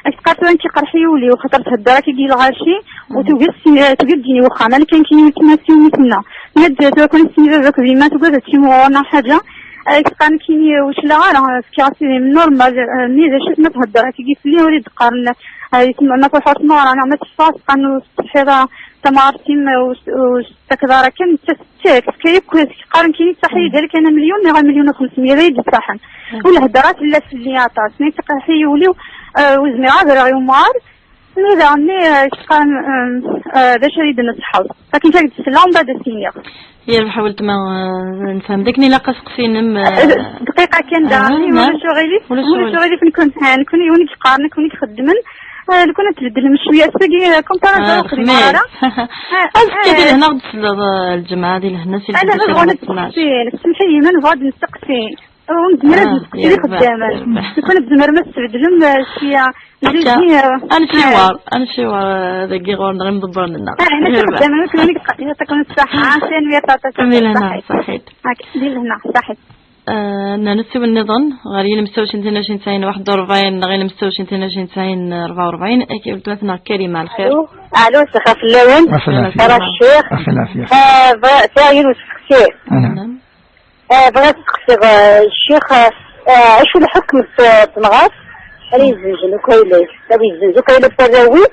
اش قالت لك قرحي ولي وخطر تهدر كي يجي الغاشي، وتوقف سي-، توقف ديني وخا، ما كان كي يمكن ما سيني سنة. مد تو كون سيني ذاك بما توقف تيمو ورانا حاجة. اش قال كي وش لا راه سكيرتي نورمال، آه، مي ذا شفنا تهدر كي يجي في اللي وليد قارن. آه، يسمع ما تروح تنور، انا ما تشفاش قانو الصحيرة. تمارتين وس-، وس-، تكذارة كان تسكت، كي يكون قارن كي يصحي ذلك أنا مليون، غير مليون وخمسمية لا يدي صحن. والهدرات لا في اللي عطاتني تقحي يوليو، آه، وزمي عاد راه يومار. إذا عني، آه، شقان، آم، آه، باش يريد نصحو. لكن كان تسلم بعد السينيا. يا ربي حاولت ما، آه، نفهم. داك نيلا قاس قسينم، آه، دقيقة كان آه، دعني، نعم. ولا شو غيري؟ ولا شو ولا شو غيري؟ غيري فين كنت؟ ها، نكون يونيك قارنك، ونيك خدمن. آه، لو كنا تبدل من شوية، ساقي، آه، كنت أنا آه، نروح خميس. للمهارة. آه، آه. أنت كذا هنا غتسلى الجمعة دي لهنا، سي أنا الجمعة غير غتسلى. غنسقسي، سمحي لي، من بعد نسقسي. ونزمر آه، نسقسي يا لي ربح، خدامة. يا ربح. لو كنا تزمر ما تبدلم، آه، شوية. هكا. نزيد، آه، أنا شي آه. وار، أنا شي وار، آه، ذاك غير نغير مدبر لنا. آه، أنا يا شي ربح. خدامة، لو كنا نقطع، يعطيكم الصحة. عشان ويا طاطا، كمل هنا، صحيت. صحيت. هاك، دير هنا، صحيت. آه، ننسيو النظام، غير يلمسوا شي تنين وعشرين تسعين واحد وربعين، غير يلمسوا شي تنين وعشرين تسعين أربعة وربعين، أكي قلت مثلا كريمة الخير. ألو، ألو، سخاف اللون. أخي العافية. راه الشيخ. أخي العافية. آه، بغا-، سائل وسخسي. نعم. آه، بغا تسقسي، آه، الشيخ، آه، آه، شو الحكم في تنغاف؟ راه يزنزن وكايلة، راه يزنزن وكايلة في الراوي.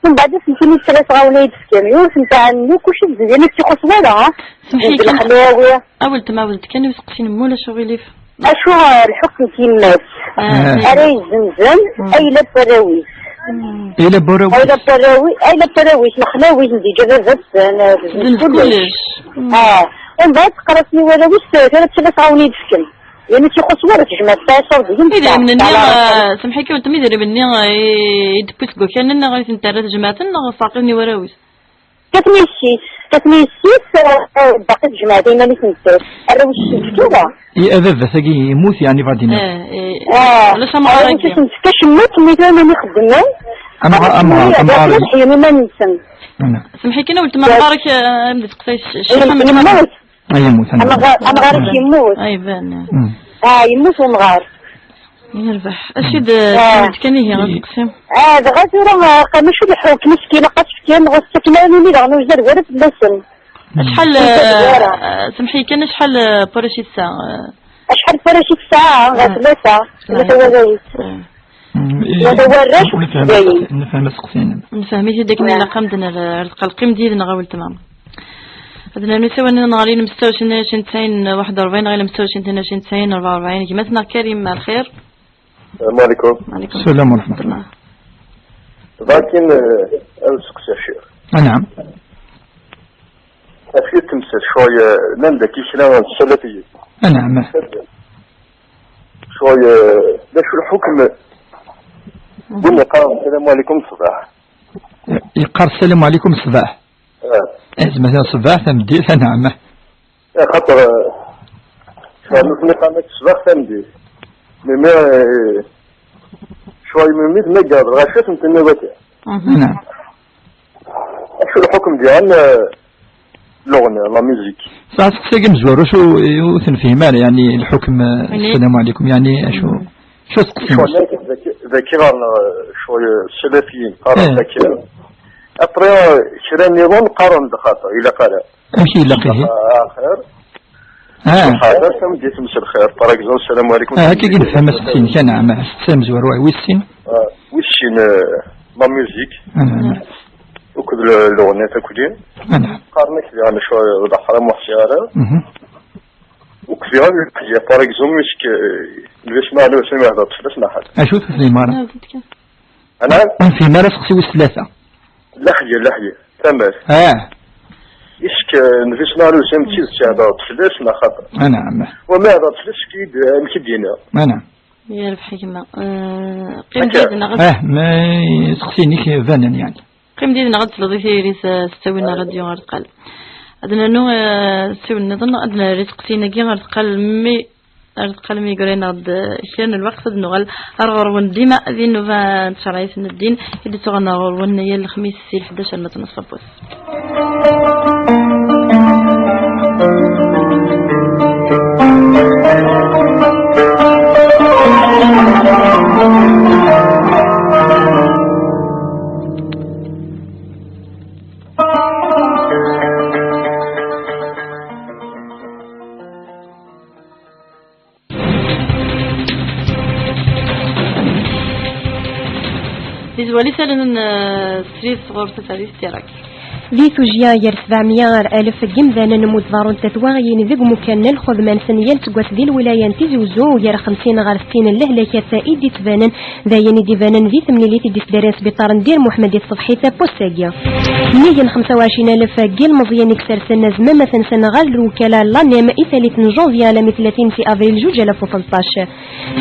من بعد سمحيني ثلاث غاونة يدفكم، يوث نتاع النوك وش الزين، ما تيخص والو، ها؟ سمحي، كان الخلاوي. أول تما ولد كان يسقسي نمو ولا شو غيليف؟ أشو الحكم كيمات؟ آه، آه. أري الزمزم، أي لا براوي. أي لا براوي. أي لا براوي، أي لا براوي، الخلاوي عندي جبابات، أنا زنت كلش. كلش. آه. ومن بعد قراتني ولا وش ثلاث ثلاث غاونة يدفكم. يعني تيخص ولا تجمع التاسع وديهم إذا تاع، من تاع النية، العرب. آه، سمحي كي قلت ميدري بالنية، آه، يدبوس كوكان نغيث نتا راه تجمعتن نغ ساقيني وراويس. كتني الشيس، كتني الشيس، آه، آه، باقي تجمع دايما يتنسى. أنا وش شفت كذا؟ إي، أبابا ثاقي يموت يعني بعدين. آه، إيه. آه. علاش ما أنا راكي؟ وش شفت كاش يموت، مي دايما يخدم. أنا غا-، أنا غا-، أنا غا-، الحين ما ننسى. أنا. سمحي كي قلت ما نقارك، آه، بديت قصي ش-، ش-، يموت. أي يموت، أنا أنا غا-، أنا غارك يموت. أي بان. مم. آه، يموت ونغار. يربح. أشد آه. كان هي غتقسم. آه، دغا زورا، آه، قام شو الحوك مسكينة قاس كان غتسكن أنا اللي دغا نوزر ورد بسم. شحال، آه، سمحي كان شحال، آه، باراشيت ساعة؟ آه. شحال باراشيت ساعة؟ آه. غا ثلاثة. ثلاثة ولايات. آه. Mm, i-, Wala warrac ur nefhem, dayen. Nefhem aseqsi-inem. Nefhem-it-id akken ilaq ad d-nerr ar tqelqim d yid-neɣ a weltma. Ad nernu isawalen-nneɣ ɣer yilem setta u ɛecrin, tnayen u tnayen, waḥed u rebɛin, ɣer yilem setta u ɛecrin, tnayen u tnayen, rebɛa u rebɛin. Gma-tneɣ Karim, lxir. Salam aleykum. Aleykum salam wa rahmatullah. Lakin, eh, ad nseqsi ccix. Anɛam. Acu i temsal cwiya, llan dagi kra n tsalatiyin. Anɛam. Cwiya, d acu lḥukm win yeqqaren ssalamu ɛlikum ṣṣbeḥ? Yeqqar ssalamu ɛlikum ṣṣbeḥ. Eh. Eh, zeɛma ṣṣbeḥ, tameddit, anɛam. Eh, xaṭer, eh, cwiya nutni qqaren-ak ṣṣbeḥ, tameddit. Melmi, eh, cwiya melmi tmegreḍ lɣaci ad ten-tenniḍ akka. Mhm. Anɛam. Acu lḥukm diɣen, eh, leɣna, la musique? Tesɛa aseqsi-agi amezwaru, acu ur t-nefhim ara, yeɛni lḥukm, eh, ssalamu ɛlikum, yeɛni acu, acu aseqsi? Cwiya dagi, dagi ɣer-neɣ, eh, cwiya ssalafiyin, qqaren akka. Après, eh, kra nniḍen qqaren-d xaṭer, ilaq ara. Amek ilaq ihi? Axir. Ah. Xaṭer tameddit mselxir, par exemple, ssalamu ɛlikum. Ah, akka i nefhem aseqsi-inek, anɛam. Aseqsi amezwaru, wis sin. Ah, wis sin, eh, la musique. Anɛam. Akked le-, leɣna takuli. Anɛam. Qqaren-ak diɣen acu d aḥram ur ḥṣiɣ ara. Mhm. Akked diɣen leḥya, par exemple, est-ce que, eh, Nnbi Smaɛil Usaymin ihder-d fell-as neɣ xaṭer? Acu ur tefhim ara? Ah, anɛam? Ur nefhim ara aseqsi wis tlata. Leḥya, leḥya, tamart. Ah. Est-ce que, eh, Nnbi Smaɛil Usaymin d tidet ihder-d fell-as neɣ xaṭer? Anɛam. Wa ma ihder-d fell-as, amek i d-, amek i d-yenna? Anɛam. Yerbeḥ gma. Eh, qqim yid-neɣ. Ah, ma aseqsi-inek banen, yeɛni. Qqim yid-neɣ ad tesleḍ i tayri s, s ttawil n ṛṛadyu ar tqal. Ad nernu, eh, ssiwel nniḍen, ad nerr iseqsiyen-agi ar tqal mi, ar tqal mi yegra-aneɣ-d, eh, kra n lweqt, ad nuɣal ar ɣur-wen dima di nnuba n tcerɛit n ddin i d-ttuɣen ɣur-wen yal lexmis si lḥdac arma d tnaṣfa n wass. Tizwal isallen n, eh, srid sɣur Tasarit Tirak. Di tujjya gar sebɛemya ar alef n yimdanen n uḍar n tatwaɣyin deg umukan n lxedma-nsen yal seggas di lwilaya n Tizi Uzzu, gar xemsin ɣer settin n lehlakat i d-ittbanen, d ayen i d-ibanen di temlilit i d-isdarin sbiṭar n Dir Muḥemmed i tṣebḥit n wass-agi. Nnig n xemsa u ɛecrin alef n yilmeẓyen i isersen azmam ad ten-sen ɣer lwekala Lanem i tallit n janvier alami tlatin si avril zuǧ alaf u tleṭṭac.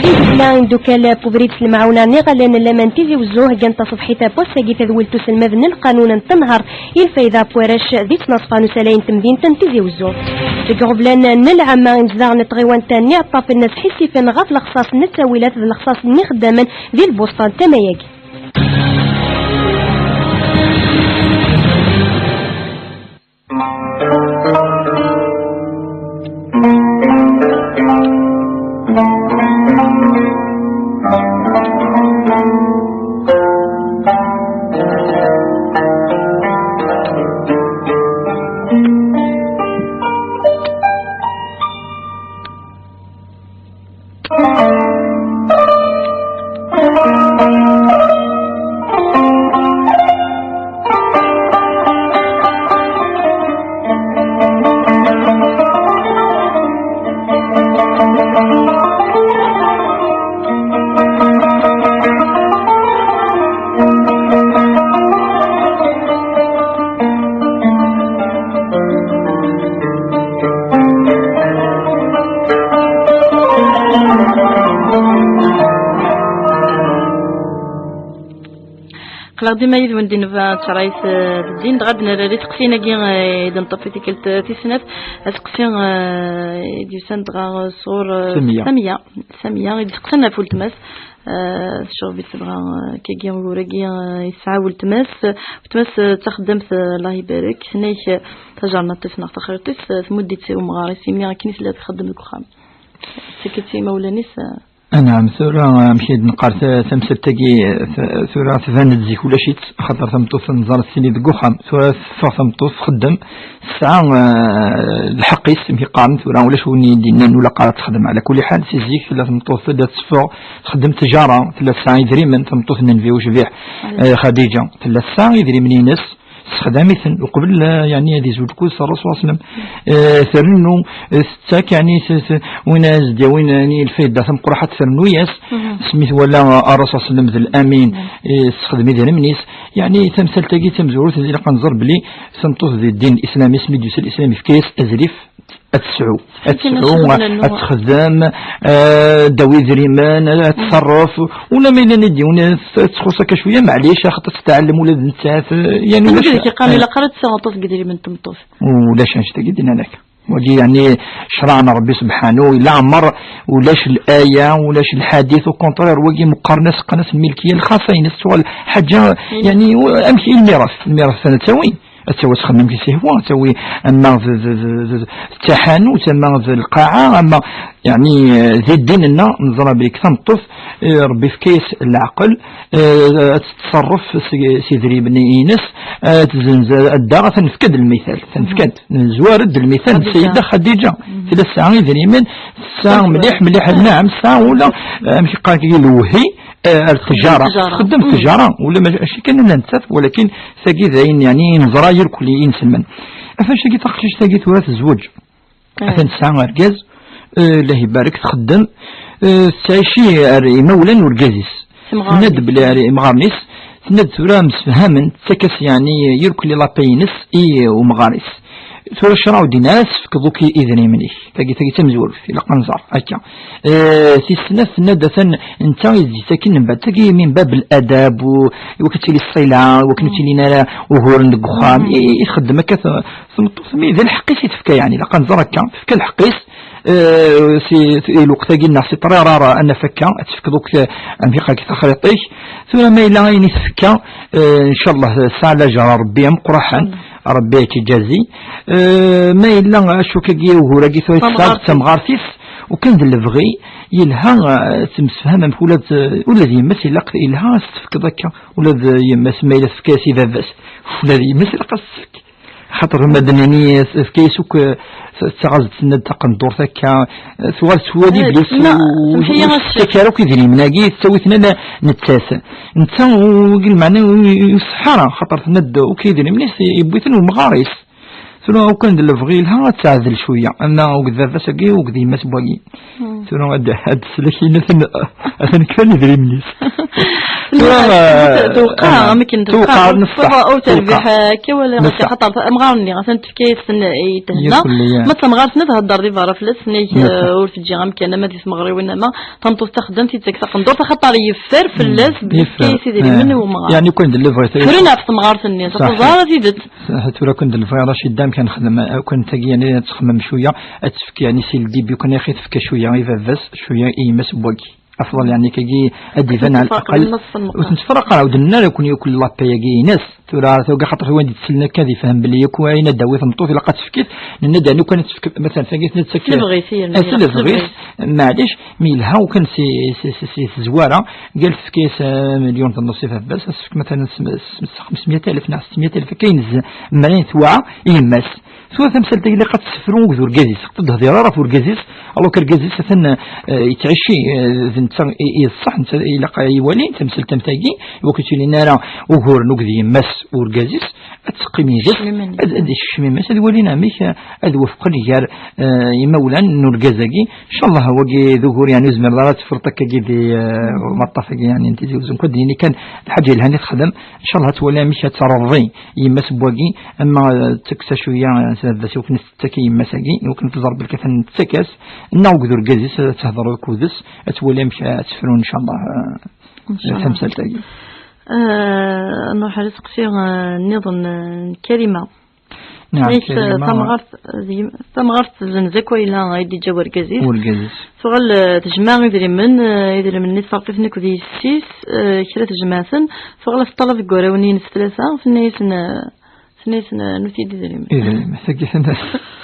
Tiddukla imdukal n ubrid s lemɛawna n iɣallen n laman n Tizi Uzzu, heggant taṣebḥit n wass-agi tadwilt uselmad n lqanun n tenhert i lfayda n warrac di ttnaṣfa n usalay n temdint n Tizi Uzzu. Deg iɣeblan n lɛamma, imezdaɣ n tɣiwant n Iɛeṭṭafen sḥissifen ɣef lexṣaṣ n ttawilat d lexṣaṣ n yixeddamen di lbusṭa n tama-agi. Aql-aɣ dima yid-wen di nnuba n tcerɛit, eh, d ddin, dɣa ad nerr iseqsiyen-agi, eh, i d-neṭṭef i tikkelt, eh, tis snat. Aseqsi, eh, i d-yusan dɣa, eh, sɣur, eh, Samiya. Samiya. Samiya, i d-iseqsan ɣef weltma-s, eh, tecɣeb-itt dɣa, eh, kagi ugur-agi, eh, yesɛa weltma-s. Weltma-s, eh, d taxeddamt, eh, Allah ibarek, tenna-ak, eh, tajernaṭ-is neɣ taxriṭ-is, eh, tmudd-itt i umɣar-is, imi akken i tella txeddem deg uxxam. Tettak-itt i imawlan-is, eh, Anɛam, tura, amek i d-neqqar, ta-, tamsalt-agi, ta-, tura tban-d zik ulac-itt, axaṭer tameṭṭut nẓer tili deg uxxam, tura teffeɣ tameṭṭut txeddem, tesɛa, eh, lḥeqq-is, amek i qqaren, tura ulac win i d-yennan ur ilaq ara ad texdem. Ɛla kulli ḥal, si zik tella tmeṭṭut tella teffeɣ, txeddem ttjara, tella tesɛa idrimen, tameṭṭut n Nnbi ucbiḥ, eh, Xadiǧa, tella tesɛa idrimen-ines, tessexdam-iten uqbel, eh, yeɛni ad izweǧ akked Ṛṛasul ṣalla Llahu ɛalayhi wa sallam. Eh, trennu, eh, tettak, yeɛni, s-, s-, win ara s-d-yawin, yeɛni, lfayda tameqqrant ad ternu-yas, asmi twala, eh, Ṛṛasul ṣalla Llahu ɛalayhi wa sallam d lamin, eh, tessexdem idrimen-is. Yeɛni, tamsalt-agi d tamezwarut, ilaq ad nẓer belli tameṭṭut di ddin n Islam, asmi d-yusa Lislam, yefka-yas azrif, ad tesɛu, ad tesɛu, ad texdem, eh, ad d-tawi idrimen, ad tṣerref, ula ma yella nidi, ad txuṣ akka cwiya, maɛlic, axaṭer ad tettɛellem ula d nettat, eh, yani ulac. Anda i k-iqqar ilaq ara ad tesɛu aṭas n yidrimen n tmeṭṭut? Ulac annect-agi d-nnan akka. Wagi, yani, ccṛeɛ n Ṛebbi subḥanu, ila ɛmer, ulac laya, ulac lḥadit, au contraire, wagi meqqaren-as, qqaren-as lmilkiya lxaṣa-ines, tuɣal ḥaǧa, yani, amek i lmiras, lmiras ad t-tawin. Ad tawi ad txemmem ki sihwa, ad tawi ama d, d, d, d, d taḥanut, ama d lqaɛa, ama, yeɛni, eh, di ddin-nneɣ neẓra belli tameṭṭut, eh, Ṛebbi yefka-yas leɛqel, eh, ad tettṣerref s, s idrimen-ines, eh, ad tezzenz, ad daɣ, ad t-nefk-d lmital, ad t-nefk-d, nezwar-d lmital n Ssida Xadiǧa. Tella tesɛa idrimen, tesɛa mliḥ, mliḥ, naɛam, tesɛa ula, eh, amek i qqaren, lewhi, eh, ar ttjara. Txeddem ttjara. Ula ma-, mačči kan ula nettat, walakin tagi d ayen, yeɛni, i neẓra irkelli inselmen. Ɣef wannect-agi taqcict-agi tura tezweǧ. Atan tesɛa argaz, eh, Allah ibarek, txeddem, eh, tettɛici ar imawlan urgaz-is. Tenna-d belli ar imɣaren-is, tenna-d tura msefhamen, tettak-as, yeɛni, irkelli lapay-ines i umɣar-is. Tura ccṛeɛ ur d-yenni ara tefkeḍ akk idrimen-ik. Tagi, tagi d tamezwarut, ilaq ad nẓer akka. Eh, tis snat, tenna-d atan netta i d-yettaken mbeɛd tagi min bab ladab, u, i wakken ad tili ṣṣila, i wakken ur ttilin ara uguren deg uxxam. I, i txeddem akka t-, tmeṭṭut, mi d lḥeqq-is i tefka, yeɛni, ilaq ad nẓer akka, tefka lḥeqq-is, eh, si, i lweqt-agi neɣ si ṭṭrara ara ad naf akka, ad tefkeḍ akk, eh, amek i qqaren, taxriṭ-ik. Tura ma yella ayen i tefka, eh, ncallah tesɛa lajer Ṛebbi ameqqran. Ṛebbi ad k-iǧazi. Eh, ma yella acu-agi ugur-agi tura tesɛa d tamɣart-is, u kan d lebɣi, yelha, eh, temsefham amek ula d, ula d yemma-s ilaq, yelha ad s-tefkeḍ akka, ula d yemma-s ma yella tefka-yas i baba-s, ula d yemma-s ilaq ad s-tefk. Xaṭer ma d-nini tefka-yas akk, eh, d taɣazt, tenna-d taqendurt akka, eh, tuɣal twali belli ur tettak ara akk idrimen-agi, tettawi-ten ala nettat. Netta, u-, lmeɛna, u-, u-, iṣeḥḥa ara, xaṭer tenna-d akk idrimen-is yewwi-ten umɣar-is. Tura, ukan d lebɣi yelha ad teɛdel cwiya, ama akked baba-s-agi, akked yemma-s n wagi. Tura ad, ad teslek yenna-ten, atan kfan idrimen-is. Tura, tewqeɛ, eh, amek n tewqeɛ, tewqeɛ, neṣṣeḥ, ur terbiḥ akka wala akka, xaṭer amɣar-nni atan tefka-yasen i tehna. Ma d tamɣart-nni thedder di berra fell-as, tenna-k, eh, ur teǧǧi amkan ama di tmeɣriwin ama tameṭṭut taxeddamt i d-tettak taqendurt, axaṭer yeffer fell-as belli tefka-yas idrimen i umɣar. Yeɛni, ukan d lebɣi. Fren ɣef temɣart-nni, teẓra tidet. Saḥit, tura kan d lfayda Racida, amek ad nexdem, eh, kan tagi, yani, ad txemmem cwiya, ad tefk, yani, si ldibi, kan yaxi tefka cwiya i baba-s, cwiya i yemma-s n wagi. Afḍal, yani, kagi ad d-iban ɛla laqal. Ur ten-tefraq ara, ur d-nenna ara kun yakk lapay-agi ines. Tura, tura, xaṭer win d-yettselen akka ad ifhem belli yakk ayen ad d-tawi tmeṭṭut ilaq ad tefk-it. Nenna-d, yani, kan ad tefk, matalan, tagi, ad tefk lebɣi-s, eh, s lebɣi-s, maɛlic, mi yelha ukan si, si, si, si tezwara, gal tefka-yas, eh, milyun d nneṣ i baba-s, ad tefk, matalan, s, s, s xemsmya alef neɣ setmya alef, akka yenz, mrayen twaɛa i yemma-s. Tura tamsalt-agi ilaq ad tessefru akked urgaz-is, ur d-tehdir ara ɣef urgaz-is, alors que argaz-is atan, eh, yettɛici, eh, d netta i, i d ṣṣeḥ, netta ilaq ad iwali tamsalt am tagi, i wakken ur ttilin ara uguren akked yemma-s urgaz-is, ad teqqim yid-s, ad, ad ikcem yemma-s, ad walin amek, eh, ad wafqen gar, eh, imawlan n urgaz-agi. Ncallah, wagi d ugur, yani, ur zmireḍ ara ad teffreḍ akkagi di, eh, umaṭṭaf-agi, yani, n Tizi Uzzu. Nekk ad d-yini kan lḥaǧa yelhan i texdem. Ncallah ad twali amek ad terḍi yemma-s n wagi, ama, eh, d taksa cwiya, eh, s baba-s, i wakken ad tettak i yemma-s-agi, i wakken ad tẓer belli atan tettak-as, neɣ akked urgaz-is, ad tehder akked-s, ad twali amek ad tefru, ncallah, eh, tamsalt-agi. Eh, nruḥ ar useqsi, eh, nniḍen, eh, n Karima. Nɛam, Karima. Tamɣart, eh, d yem-, tamɣart tezzenz akk ayla ay d-yeǧǧa wergaz-is. Wergaz-is. Tuɣal, eh, tejmeɛ idrimen, eh, idrimen-nni tferq-iten akk d yessi-s, eh, kra tejmeɛ-ten, tuɣal teṭṭalab deg warraw-nni-ines tlata, tenna-yasen, eh, tenna-yasen, eh, nutni d idrimen. Idrimen, tagi tenna.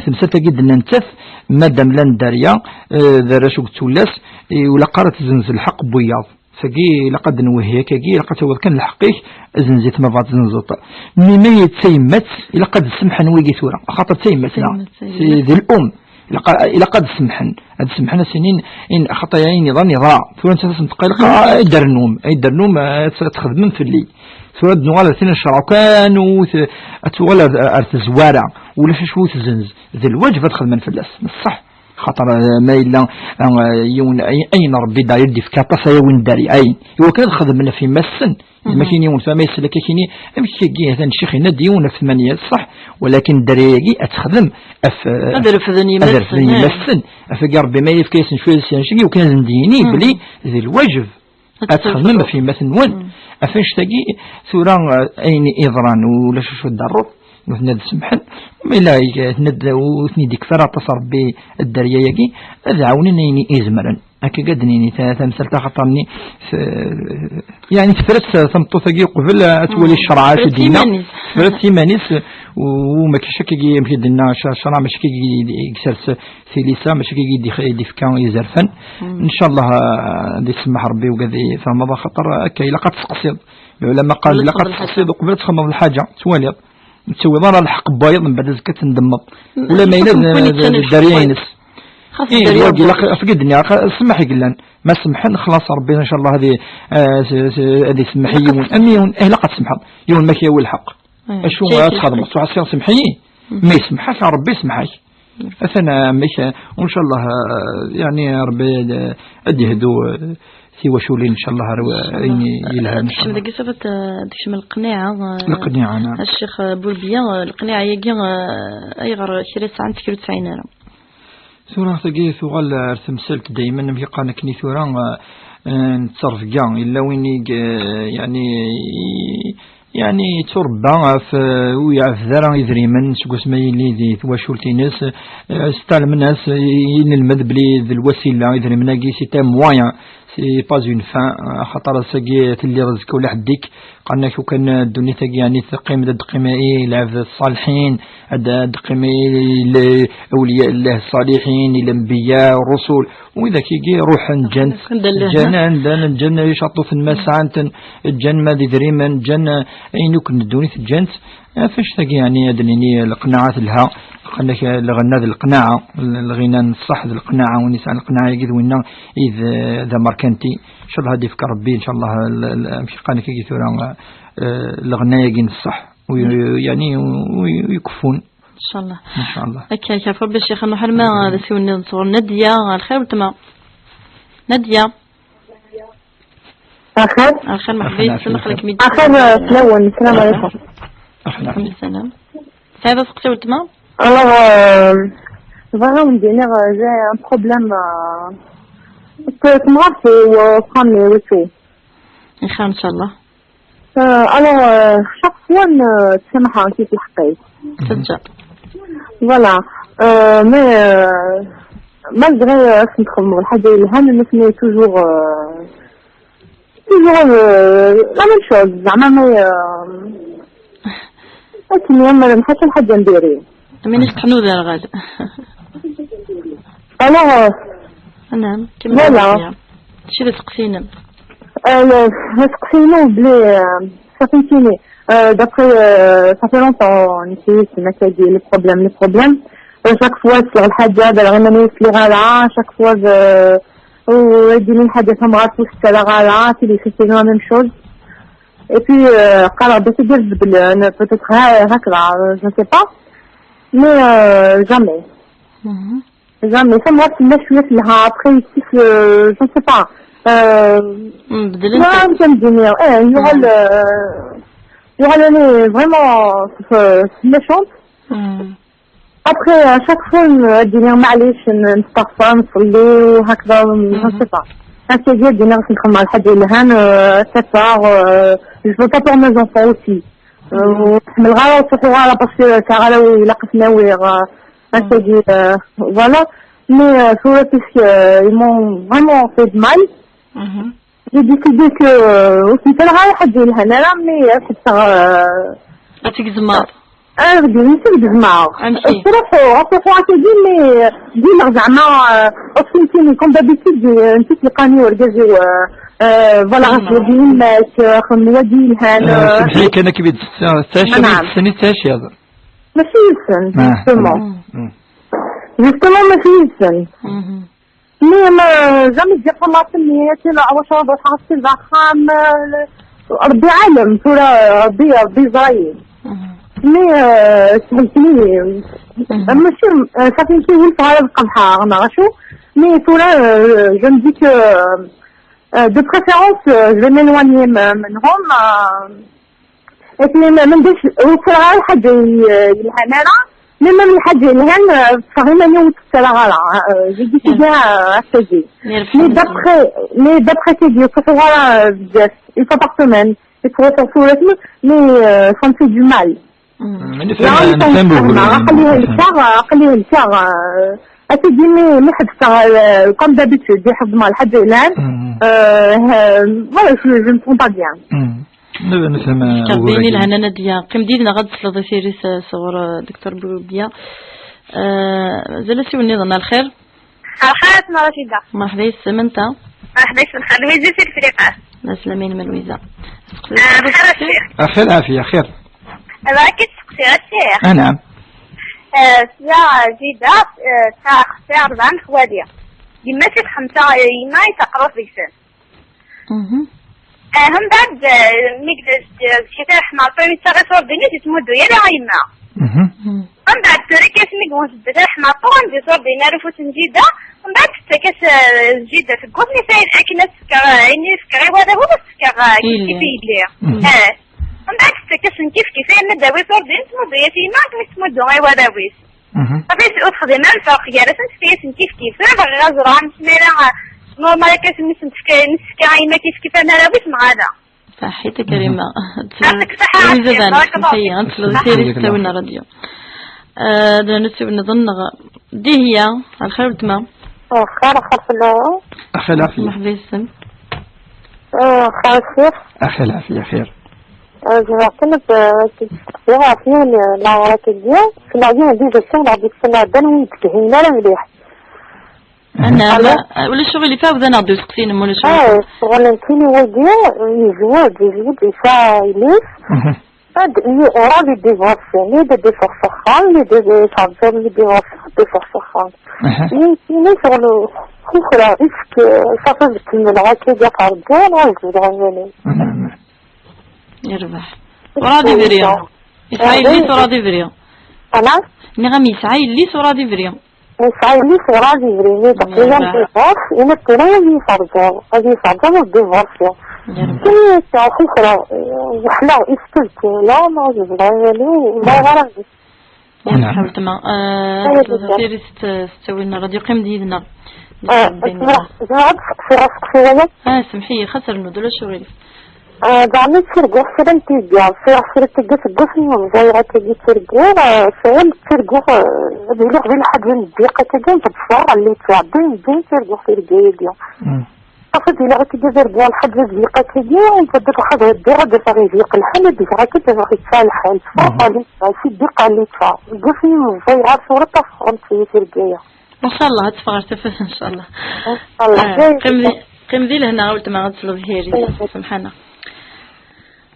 temsalt-agi d-nentat, madam llan dderya, eh, d arrac ur yettulas, eh, ur ilaq ara ad tezzenz lḥeqq n wiyaḍ. Tagi ilaq ad d-nwehhi akkagi, ilaq ad tawiḍ kan lḥeqq-ik, zzenz-it ma bɣa tzenzeḍ. Nni ma d tayemmat, ilaq ad d-semḥen wigi tura, axaṭer d tayemmat, neɣ? Tayemmat, tayemmat. Si, d l'um. Ilaq, ilaq ad d-semḥen. Ad d-semḥen, ad s-inin, in, axaṭer ayen iḍan yeḍra. Tura nettat ad sen-teqqar, ilaq ad d-rnum, ad d-rnum, ad t-, ad txedmem fell-i. Tura ad nuɣal ar tin n ccreɛ kan, u t-, ad tuɣal ar, ar tezwara. Ulac acu ur tezzenz. D lwaǧeb ad xedmen fell-as. Ṣṣeḥ. Xaṭer, eh, ma yella, eh, yiwen, ay-, ayen Ṛebbi daɣ i d-ifka aṭas aya win dari, ayen. Iwakken ad xedmen ɣef yemma-tsen. Mhm. Ma kien yiwen fama yessel akka kini, amek kagi, atan ccix yenna-d yiwen ɣef tmanya, ṣṣeḥ, walakin dderya-agi ad texdem ɣef, eh, ad refden ad yemma-tsen, refden eh. Yemma-tsen. Ɣef wagi Ṛebbi ma yefka-yasen cwiya n ccix, iwakken ad sen-d-yini, mhm, belli d lwaǧeb ad ad txedmem ɣef yemma-twen. Mm. Ɣef annect-agi, tura, eh, ayen iḍran, ulac acu d-terruḍ, nutni ad semḥen, ma yella, eh, tnad-, ur ten-id-ikfi ara aṭas Ṛebbi dderya-agi, ad ɛawnen ayen i zemren. Akka i d-nini, ta-, tamsalt axaṭer-nni, t-, yani tefra-tt tameṭṭut-agi uqbel ad twali ccreɛ acu d-yenna. Tefra-tt iman-is. Tefra-tt iman-is, u, u mačči akkagi, amek i d-tenna, c-, ccreɛ mačči akkagi i d-, i isers tilisa, mačči akkagi i d-ix-, i d-ifka izerfan. Mm. Ncallah, ah, ad isemmeḥ Ṛebbi, ugad i tfehmeḍ, axaṭer akka ilaq ad tseqsiḍ. Lɛulama qqaren ilaq ad tseqsiḍ uqbel ad txedmeḍ lḥaǧa, twaliḍ. Ur tettawiḍ ara lḥeqq n wayeḍ, mbeɛd azekka ad tendemmeḍ. Ula ma yella d, d, d dderya-ines. Xas ih, dderya wagi ilaq, ɣef i d-nniɣ, ssmaḥ i yellan. Ma semḥen, xlaṣ Ṛebbi, ncallah, ad i-, eh, s-, s-, ad isemmeḥ i yiwen. Am yiwen, eh, ilaq ad tsemḥeḍ. Yiwen ma k-yawi lḥeqq. Eh, acu ad txedmeḍ? Tura semḥ-iyi. Mm. Ma isemḥ-ak, Ṛebbi isemḥ-ak. Mm. Atan, eh, amek, eh, u ncallah, eh, yani, Ṛebbi ad, ad yehdu, eh, tiwaculin, ncallah, ar wa-, ncallah. Ayen yelhan, ncallah. Tekcem dagi sabat, eh, tekcem lqniɛa, eh, lqniɛa, naam. A Ccix, eh, Burbiya, eh, lqniɛa-agi, eh, ayɣer kra sɛan, kra ur tesɛin ara? Tura tagi tuɣal ar temsalt daymen, amek i qqaren akken i tura, eh, eh, n ttrebga. Yella win i, eh, yani, i, yani, yetturebba ɣef, eh, ur iɛebbed ara idrimen seg wasmi yelli di twacult-ines, eh, stalmen-as, eh, inelmed belli d lwasila, idrimen-agi c'est un moyen, c'est pas une fin, axaṭer ass-agi telliḍ azekka ulaḥedd-ik, qqaren-ak ukan ddunit-agi, yani, teqqim, ad d-teqqim i lɛebd ṣṣaliḥin, ad d-teqqim i l-, awliya llah ṣṣaliḥin, i lanbiya, ṛṛusul, widak-agi ruḥen, ǧǧan, ǧǧan anda, ǧǧan icaṭufen ma sɛan-ten, ǧǧan ma d idrimen, ǧǧan ayen akk n ddunit ǧǧan-t. Ɣef annect-agi, yani, ad d-nini lqnaɛa telha, qqaren-ak lɣenna d lqnaɛa, lɣina n ṣṣeḥ d lqnaɛa, win yesɛan lqnaɛa-agi d winna i d, d amerkanti. Ncallah ad d-ifk Ṛebbi, ncallah, l-, l-, amek qqaren-ak agi tura, eh, lɣenna-agi n ṣṣeḥ, u, yani, u, u ikeffun. Ncallah. Ncallah. Akka, akka, Ṛebbi Ccix, nruḥ arma d asiwel-nniḍen sɣur Nadia. Lxir weltma. Nadia. Axir. Axir, merḥba yis-m, aql-ik mi d-, axir, eh, fell-awen. Sslam ɛlikum. Ɛlikum ssalam. Tesɛiḍ aseqsi, weltma? Alors, euh, bɣiɣ ad wen-d-iniɣ, euh, j'ai un problème, euh, s temɣart-iw, euh, femme-iw et tout. Ixir, ncallah. Euh, alors, euh, chaque fois, euh, ttamaḥeɣ-as i lḥeqq-is. Teǧǧa. Voilà. Euh, mais, euh, malgré, euh, akken txedmeḍ lḥaǧa yelhan, nutni toujours, euh, toujours, euh, la même chose. زعما ما ي-، akken yammer حتى الحاجة نديري. Mani s-tḥnuda ɣad. Alors, euh, Naam, kemmel voilà. Mačči d aseqsi-inem. Euh, le, aseqsi-inu bli, euh, ça fait une, euh, d'après, euh, ça fait longtemps, نسيت ما كاين les problèmes, les problèmes. Euh, chaque fois, c'est الحاجة هذا غير ما نوصل غيرها. Chaque fois, euh, ويديني حاجة ثم غاتوش على غيرها، c'est les, c'est la même chose. Et puis, euh, قال ربي تقدر تبدل، euh, peut-être ها-، هكذا, euh, je ne sais pas. Mais, euh, jamais. Mhm. Jamais. Ça, moi, c'est ma chouette, là. Après, ici, euh, je ne sais pas. Euh, Mm, بدل il y aura انت. Un changement. Eh, il y aura Mm. Le, il y aura le, vraiment, euh, méchante. Mm. Après, à chaque fois, euh, elle dit, معليش, ن-، نستغفر, نصلي, وهكذا, je ne Mhm. sais pas. هكا ديال دينا باش نخدم مع الحاجة اللي هان, euh, ça part, euh, je veux pas pour mes enfants aussi. Euh, Mhm. ونحمل غير وصحي غير parce que كغلا ولا قفنا ويغ, هكا Mhm. دي, euh, voilà. Mais, euh, c'est vrai que, euh, ils m'ont vraiment fait de mal. Mhm. J'ai décidé que, euh, aussi, ça n'aura rien à dire, là, mais, euh, c'est ça, euh, غتجزمها. Ah, je dis, c'est de mal. أمشي. تروح، تروح واحد يجي، mais ديما زعما، آه، أصلا كيما comme d'habitude، آه، أنت تلقاني ورقازي و، آه، voilà، نعم. غادي يماك، آه، خم وادي الهان، آه، آه. سمحي، كان كبير، تسع-، تسع شهور، نعم. تسع سنين، تسع شهور. ماشي يسن، آه. Justement. مم. مم. Justement، ماشي يسن. مهم. Mais ما jamais دير خلاص نيتي لا واش راه حاصل داخل، ربي عالم، ترى ربي، ربي زايد. مهم. Mais، آه، سمحتيني. مهم. ماشي، آه، صافي، ماشي ولف على القبحة، أنا شو. Mais ترى، آه، je me dis que, آه، de préférence, آه، je vais m'éloigner م-، منهم, آه، Et puis, ما، ما نديرش، وصل غير حاجة ي-، يلهان أنا. Mais même الحاجة يلهان، آه، صافي ماني وصلت لها غير، آه، j'ai décidé, آه، هكا جي. Mais d'après, mais d'après كي يجي يصحوا غير، آه، بزاف. Une fois par semaine. يصحوا يصحوا رسمي. Mais, آه، ça me fait du mal. مم. لا، نفهم، نفهم، نفهم. خليه هكا، خليه هكا، آه، أسيدي، mais، mais حبسها، آه، comme d'habitude، يحفظ مع الحاجة يلهان. مم. آه، ه-، voilà, je, je me sens pas bien. مم. نبدا نفهم، آه، كابيني وراك. الهنا نادية. قيم ديدنا غاد تسلط سيري س-، صور، آه، دكتور بوبيا. آه، زال سي وني ظن الخير. الخير، اسمها رشيدة. مرحبا، يسلم انت. مرحبا، يسلم خير. لويزة سي الفريقة. لا سلامين من لويزة. آه، خير الشيخ. آه، خير عافية، خير. راكي تسقسي الشيخ. آه، نعم. آه، سيا زيدة، آه، تاع أختي أربعة خوالي. يما شي خمسة، يما يتقرص ديك السن. مهم. آه، هم بعد، آه، ميك د-، د-، شي تاع حمار، فهمت، صغير صور دينيس يتمدو يا لا يما. مهم. مم. من بعد توري كاس ميك ونس بدل حمار، طول ندير صور دينا رفوت نجيدة. من بعد حتى كاس، آه، جيدة في الكوفني فاين أكل السكر، آه، عيني سكر، إيوا هذا هو السكر، آه، كيف إيه. كيف يدير. مهم. آه. من بعد حتى كاس كيف كيف، أنا داوي صور دينيس تمدو يا تيما، كيف تمدو، إيوا داوي. مهم. صافي، وتخدم الفرق، يا راه تنسفيا كيف كيف. أنا باغي غير زرعة مسميرة، نورمال، كاس نس-، نسكا، نسكا، إما كيف كيف، أنا راه بسم هذا. صحيتك كريمة. مهم. يعطيك الصحة، لويزا عافية، بارك الله فيك. غنتسلو سيري ستاوينا راديو. آه، دابا نسيو نظن غ-، دي هي، الخير والتمام. الخير، الخير في الله. أخي العافية. مرحبا يسلم. آه، خير الشيخ. أخي العافية، خير. آه، جماعة الطلب، آه، كنت عارفين، آه، لا راك ديال، كنا عايزين ندير جاستين بعد ديك السنة، بان ويدك هنا لا مليح. أنا ألو؟ ما، ولا شغل اللي فيها وذا ناضي وسقسين، ولا شغل. آه، شغل نتيني وديا، يزوج، يزوج، يسا يليس. مهم. هاد اللي أورا لي ديفورسي، لي دي ديفورس أخرى، لي دي دي شارجر، لي ديفورس، ديفورس أخرى. أها. لي، لي شغل أخرى، إسك صافي بتكمل، غا كي جا فردان، غا نزيد غا نزيد. نعم. يربح. ورا دي فيريون. يسعى آه، يلي وي. صورة دي فيريون. أنا؟ نغم يسعى يلي صورة دي فيريون. يسعى يلي صورة دي فيريون. يربح. ديفورس، إنا كنا غادي يفرجوا، غادي يفرجوا ديفورسيون. يربح. كي تعرفي كرا، وحنا إسكت، لا، ما غادي يفرجوا، لا، غير نعم. حاولت ما، آه، أيوة، دكتور، بالضبط. سيري ست-، ستاوي لنا راديو، قيم ديالنا. آه، بين اسمع، اسمع، هاد السقسي، هاد السقسي هذا. آه، سمحي، خسر النود ولا شو غير. Ah, daɣen ttirguɣ kra n tigga, sɛiɣ kra n tigga seg wasmi ur ẓriɣ akkagi ttirguɣ, ah, sɛiɣ ttirguɣ, ah, ad iliɣ di lḥaǧa n ddiq akkagi n tebṣar, llita, din, din ttirguɣ tirga-agi. Mm. Ɣas ad iliɣ akkagi ad arguɣ lḥaǧa n ddiq akkagi, ad d-ruḥ ad heddiɣ, ad d-afeɣ idiq lḥal, ad d-geɣ akka, ad d-afeɣ yesɛa lḥal. Tebṣar, mm, llita, si ddiq, llita. Deg wasmi ur ẓriɣ ar tura, ṭṭafeɣ-tt tirga-ya. Ncallah ad teffeɣ ɣer tafat, ncallah. Ncallah. Ah, qqim di, qqim di lehna a weltma, ad tesleḍ kiri. Semḥana.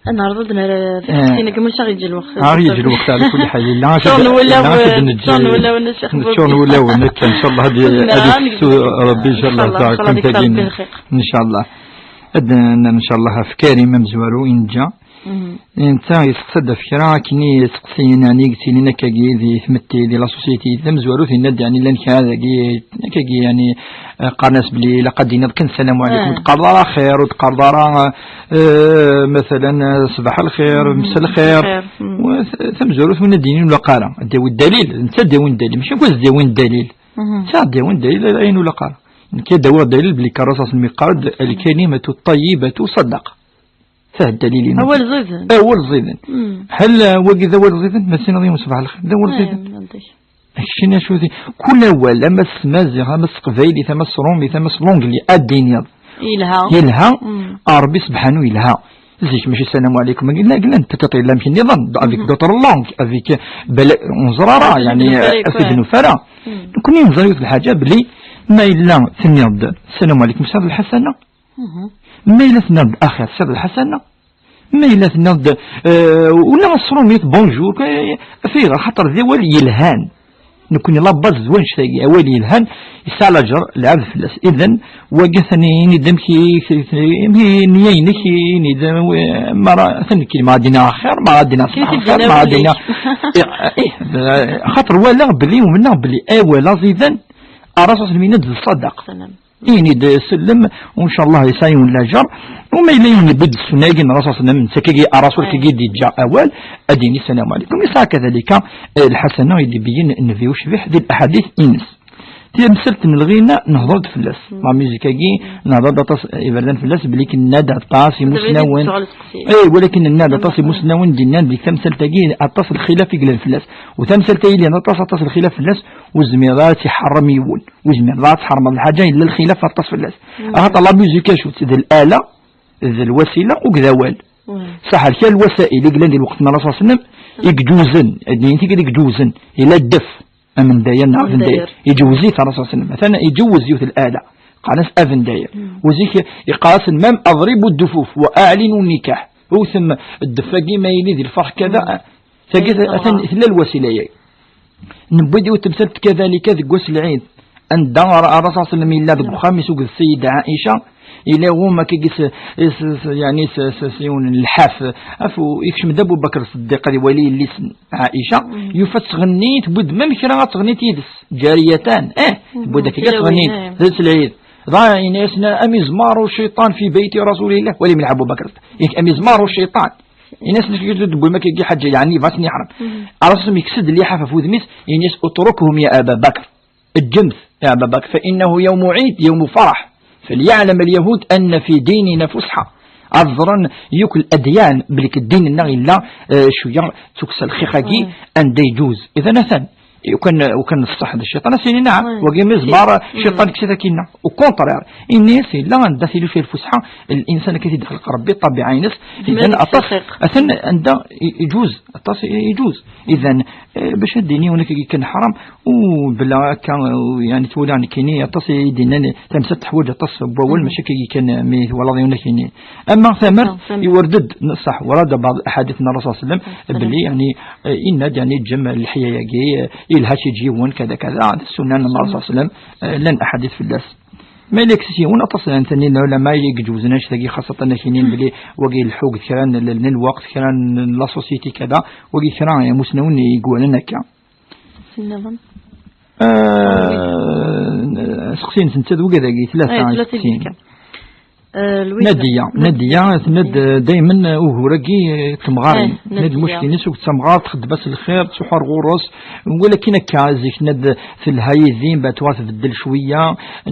Ad neɛreḍ ad nara tiqsisin-agi, maca aɣ-yeǧǧ lweqt. Aɣ-yeǧǧ lweqt, ɛla kulli ḥal, yella acu d-, yella acu d-neǧǧ. Ččuren wulawen, a Ccix Bubi. Ččuren wulawen, akka, ncallah, ad, ad yefsu Rebbi, ncallah, ncallah, taɛkumt-agi. Ncallah. Ad n-, ncallah, ɣef Karim amezwaru i neǧǧa. Mhm. Netta yesteqsa-d ɣef kra akken i iseqsiyen, ɛni i yettilin akkagi di tmetti, di la société, tamezwarut, yenna-d, yeɛni, llan kra dagi, akkagi, yeɛni, eh, qqaren-as belli ilaq ad d-tiniḍ kan ssalamu ɛlikum, ur d-teqqareḍ ara axir, ur d-teqqareḍ ara, eh, mathalan, eh, ṣbaḥ lxir, mselxir. Wa-, t-, tamezwarut, win ad d-yinin ur ilaq ara, ad d-yawi ddalil, netta ad d-yawi ddalil, mačči akk ad d-yawi ddalil. Mhm. Netta ad d-yawi ddalil, ayen ur ilaq ara. Nekk ad d-awiɣ ddalil belli kan Ṛṛasul s-, mi yeqqar-d, "Al-kalimatu ṭṭayyibatu ṣadaqa." Taheddalilin. Awal ẓiden. Awal ẓiden. Mm. Hal, uh, wagi d awal ẓiden? Ma tiniḍ yiwen ṣbeḥ lxir, d awal ẓiden. Keččini acu di-, kul awal, ama s tmaziɣt, ama s teqbaylit, ama s ṛumit, ama s l'anglais, ad d-tiniḍ yelha. Yelha, mm, a Ṛebbi sebḥanu yelha. Zik mačči ssalamu ɛlikum, la, llant peut-être yella amek nniḍen, avec d'autres langues, avec, bala, ur neẓri ara, yeɛni, afid nufara. Mm. Nekkni neẓra yiwet lḥaǧa, belli ma yella tenniḍ-d ssalamu ɛlikum, tesɛiḍ lḥasana. Mhm. Ma yella tenniḍ-d axir, tesɛiḍ lḥasana. Ma yella tenniḍ-d, eh, ula s ṛumit, bonjour, eh, af ayɣer? Xaṭer d awal yelhan. Nekkni la base d wannect-agi, awal yelhan, yesɛa laǧer, lɛebd fell-as. Idan, wagi atan ini-d amek i, amek i, nniya-inek, ini-d, eh, mara, atan nekkini, ma ad d-iniɣ axir, ma ad d-iniɣ ṣṣbeḥ lxir, ma ad d-iniɣ, ih, ih, xaṭer walaɣ belli, umneɣ belli awal aẓidan, Ṛṛasul s-, yenna-d d ṣṣadaq. Ini-d sellem, u ncallah yesɛa yiwen laǧer. U ma yella yiwen yewwi-d ssunna-agi n Ṛṛasul sallam, netta kagi, Ṛṛasul kagi d-yeǧǧa awal, ad d-yini ssalamu ɛlikum. Yesɛa kadalika, eh, lḥasana i d-ibeyyen Nnbi ucbiḥ di laḥadit-ines. Tamsalt n lɣina, nehḍer-d fell-as. La musique-agi, nehḍer-d aṭas, eh, iberdan fell-as, belli k-, nenna-d aṭas imusnawen. Eh, walakin nenna-d aṭas imusnawen d-yennan deg tamsalt-agi, aṭas lxilaf i yellan fell-as. U tamsalt-agi yellan aṭas, aṭas lxilaf fell-as, ur zmireɣ ara ad tt-iḥeṛṛem yiwen. Ur zmireɣ ara ad tḥeṛṛmeḍ lḥaǧa yella lxilaf aṭas fell-as. Axaṭer la musique acu-tt? D lala, d lwasila, u d awal. Saḥa kra lwasail i yellan di lweqt n Ṛṛasul sallam, i iǧuzen, ad d-nini tigi d iǧuzen, ila ddef, amendayer neɣ abendayer. Iǧewwez-it Ṛṛasul sallam. Atan iǧewwez yiwet lala, qqaren-as abendayer. U zik iqqar-asen même أضربوا الدفوف وأعلنوا النكاح. Wtem ddef-agi ma yili di lferḥ kada. Tagi atan tella lwasila-yagi. Newwi-d yiwet temsalt kadalika deg wass lɛid, anda ara, ara Ṛṛasul sallam yella deg uxxam-is akked Ssida Ɛica, yella iɣum akkagi s, s, s, yeɛni s, s, s yiwen n lḥaf, af, yekcem-d Abu Bakr Ṣeddiq ad iwali yelli-s n Ɛica, yufa-tt tɣenni, tewwi-d même kra ad tɣenni yid-s, jariyatan, eh, tewwi-d akkagi ad tɣenni, d ass lɛid. Dɣa yenna-yasen: "أمزمار الشيطان في بيت رسول الله." Wali mliḥ Abu Bakr Ṣeddiq. Yak أمزمار الشيطان. Ini-as: "Nekk d wemma-k-agi ḥaǧa, yeɛni, bɣa ad ten-yeḥrem." Aṛṛasul yekkes-d lliḥaf ɣef wudem-is, ini-as: "اتركهم يا أبا بكر." Ǧǧem-t, a Baba Bakr. "فإنه يوم عيد، يوم فرح. فليعلم اليهود أن في ديننا فسحة." Ad ẓren yakk ladyan belli ddin-nneɣ yella, eh, cwiya d tukksa lxiq-agi, anda iǧuz. Idan atan, ukan, ukan ṣṣeḥ d cciṭan, as-yini: "Naɛam, wagi mizmar, cciṭan kkes-it akkinna." Au contraire, ini-as yella anda tili fiha lfusḥa, linsan akka i t-id-ixleq Rebbi, ṭṭabiɛa-ines, idan aṭas, atan anda i-, iǧuz, aṭas i-, iǧuz. Idan, eh, bac ad d-ini yiwen akkagi kan ḥram, u bla akka, u, yeɛni, twala nekkini aṭas i d-yennan tamsalt teḥwaǧ aṭas n wawal, mačči akkagi kan mi twalaḍ yiwen akkini. Ama tamart, iwerd-d, ṣaḥ, ورد بعض الأحاديث n Ṛṛasul صلى الله عليه وسلم, belli, yeɛni, eh, yenna-d, yeɛni, ǧǧem leḥya-yagi, eh, yelha ad tt-yeǧǧ yiwen, kada, kada, d ssunna n Ṛṛasul صلى الله عليه وسلم, eh, llan aḥadit fell-as. Ma yella kkes-it yiwen, aṭas n tannin n lɛulama i iǧewzen annect-agi, xaṣṣatan akinin belli wagi ileḥḥu deg kra n, n, n lweqt, kra n la société, kada, wagi kra n imusnawen i iwalan akka. Nniḍen? Ah, seqsi-nsen d wigad-agi, tlata. Ay, tlata i d-yefkan. Eh, Lwiza. Nadiya, Nadiya, tenna-d, eh, daymen, eh, ugur-agi, eh, temɣarin. Eh, tenna-d Nadiya. Muckin-is ur d tamɣart, txeddem-as lxir, tsuḥ ar ɣur-s. Walakin akka, zik, tenna-d telha yid-i, mbeɛd tuɣal tbeddel cwiya,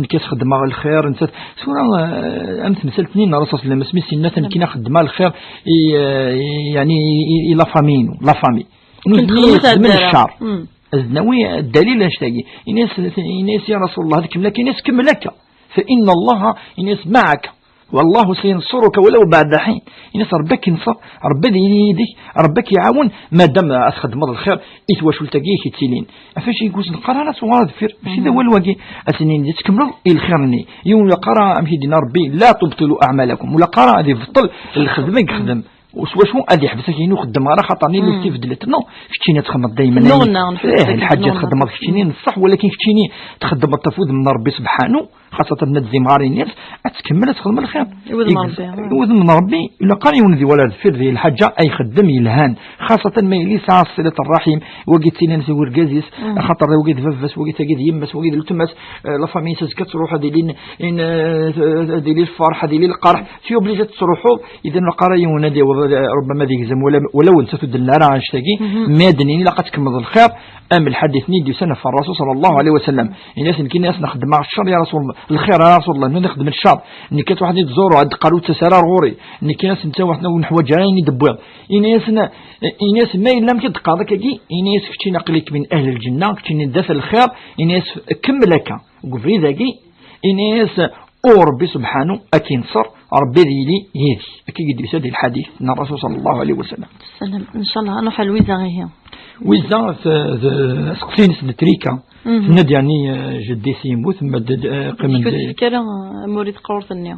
nekk ad s-xeddmeɣ lxir, nettat. Tura, eh, am temsalt-nni n Ṛṛasul sallallahu alayhi wa sallam, asmi s-yenna, nekkin ad xeddmeɣ lxir i, eh, i, yani, i, i, i la famille-inu, la famille. Nutni xeddmen ccer. Hmm. Ad nawi ddalil annect-agi. Ini-as, ini-as, ya Rasulullah, ad kemmel akka, ini-as, kemmel akka. Fa inna Allah, ini-as, ma'aka. Wallahu sayansuruka walaw ba'da hin. Ini-as, Ṛebbi ad k-inṣer, Ṛebbi ad yili yid-k, Ṛebbi ad k-iɛawen, madam ad txeddmeḍ lxir i twacult-agi i k-ittilin. Ɣef wacu i yegguzen qqar ara tuɣal deffir, mačči d awal wagi. Ad s-nini, ad tkemmleḍ i lxir-nni. Yiwen ur ilaq ara, amek i d-yenna Ṛebbi, la tubṭilu a'malakum. Ur ilaq ara ad ibeṭṭel lxedma i yexdem. U s wacu ad yeḥbes akken ur xeddmeɣ ara xaṭer-nni lmut ibeddlet. Non, keččini ad txedmeḍ daymen ayen. Tennuɣna, nḥuss-d ih, akken lḥaǧa tennuɣna. Txeddmeḍ keččini n ṣṣeḥ, walakin keččini txeddmeḍ ɣef wudem n Ṛebbi subḥanu, xaṣatan ma d zimɣarin-is, ad tkemmel ad txedmeḍ lxir. I wudem n Ṛebbi, ah. I wudem n Ṛebbi, ilaq ara yiwen ad iwali ar deffir di lḥaǧa ay ixeddem yelhan, xaṣatan ma yella yesɛa ṣṣilat ṛṛaḥim, wagi d tinna-s i urgaz-is, axaṭer wagi d baba-s, wagi tagi d yemma-s, wagi d weltma-s, eh, la famille-is azekka ad truḥ ad ilin, in, eh, ad ili lferḥ, ad ili lqerḥ, tu obligé ad tettruḥuḍ, idan ilaq ara yiwen ad yaweḍ, eh, rubbama ad yegzem, wala, wala ur nettat ur d-nenna ara annect-agi, mi ad d-nini ilaq ad tkemmleḍ lxir, am lḥadit-nni d-yusan ɣef Ṛṛasul sallallahu alayhi wa sallam. Ini-as, nekk, ini-as, nxeddem ccer, ya Rasul, lxir, ya Rasulullah, nuna nxeddem ccer. Nekk ad waḥed i d-ẓureɣ, ad d-qqar ur ttas ara ar ɣur-i. Nekk, ini-as, netta waḥed ur neḥwaǧ ara ayen i d-wwiḍ. Ini-as, ini-as, ma yella amek i d-qqareḍ akkagi, ini-as, keččini aql-ik min ahl lǧenna, keččini d at lxir, ini-as, kemmel akka. Deg ubrid-agi, ini-as, u Ṛebbi subḥanu ad k-inṣer, Ṛebbi ad yili yid-k. Akka i d-yusa di lḥadit n Ṛṛasul sallallahu alayhi wa sallam. Salam. Ncallah, ad nruḥ ar Lwiza, ihi. Lwiza, t-, t-, aseqsi-ines d trika. Mhm. Tenna-d, yeɛni, eh, jeddi-s yemmut, ma d, eh, qqimen. Ur tefki ara amur i tqurrt-nni.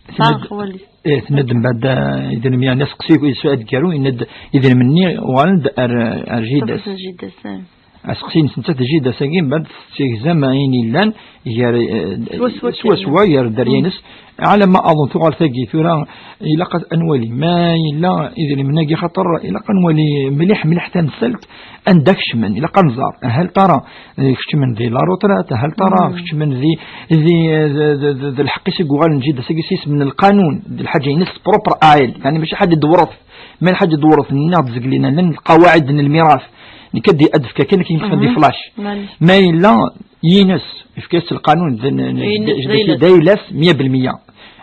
Tenna-d, ah, xwali. Eh, tenna-d mbeɛd, eh, idrimen, yeɛni aseqsi, sual d garu, yenna-d idrimen-nni uɣalen-d ar, ar jida-s. Ar jida-s, eh. Aseqsi-ines nettat d jida-s-agi, mbeɛd tettegzam ayen yellan gar, eh, swaswa gar dderya-ines. Ɛla ma aḍun tuɣal tagi tura, ilaq ad nwali ma yella idrimen-agi, xaṭer ilaq ad nwali mliḥ, mliḥ tamsalt anda kecmen, ilaq ad nẓer, ahal tara, eh, kecmen di la retraite, ahal tara kecmen di, di, d, d, d, d lḥeqq-is i yuɣalen jida-s-agi s yisem n lqanun, d lḥaǧa-ines propre à elle, yeɛni mačči ḥaǧa d-tewreḍ. Ma lḥaǧa d-tewreḍ, nniɣ-d zeglina, llan lqawaɛid n lmiras. Nekk ad d-, ad d-fkeɣ kan akken ad d-fkeɣ di flash. Ma yella yines, yefka-as lqanun d, d, d ayla-s meyya belmeyya.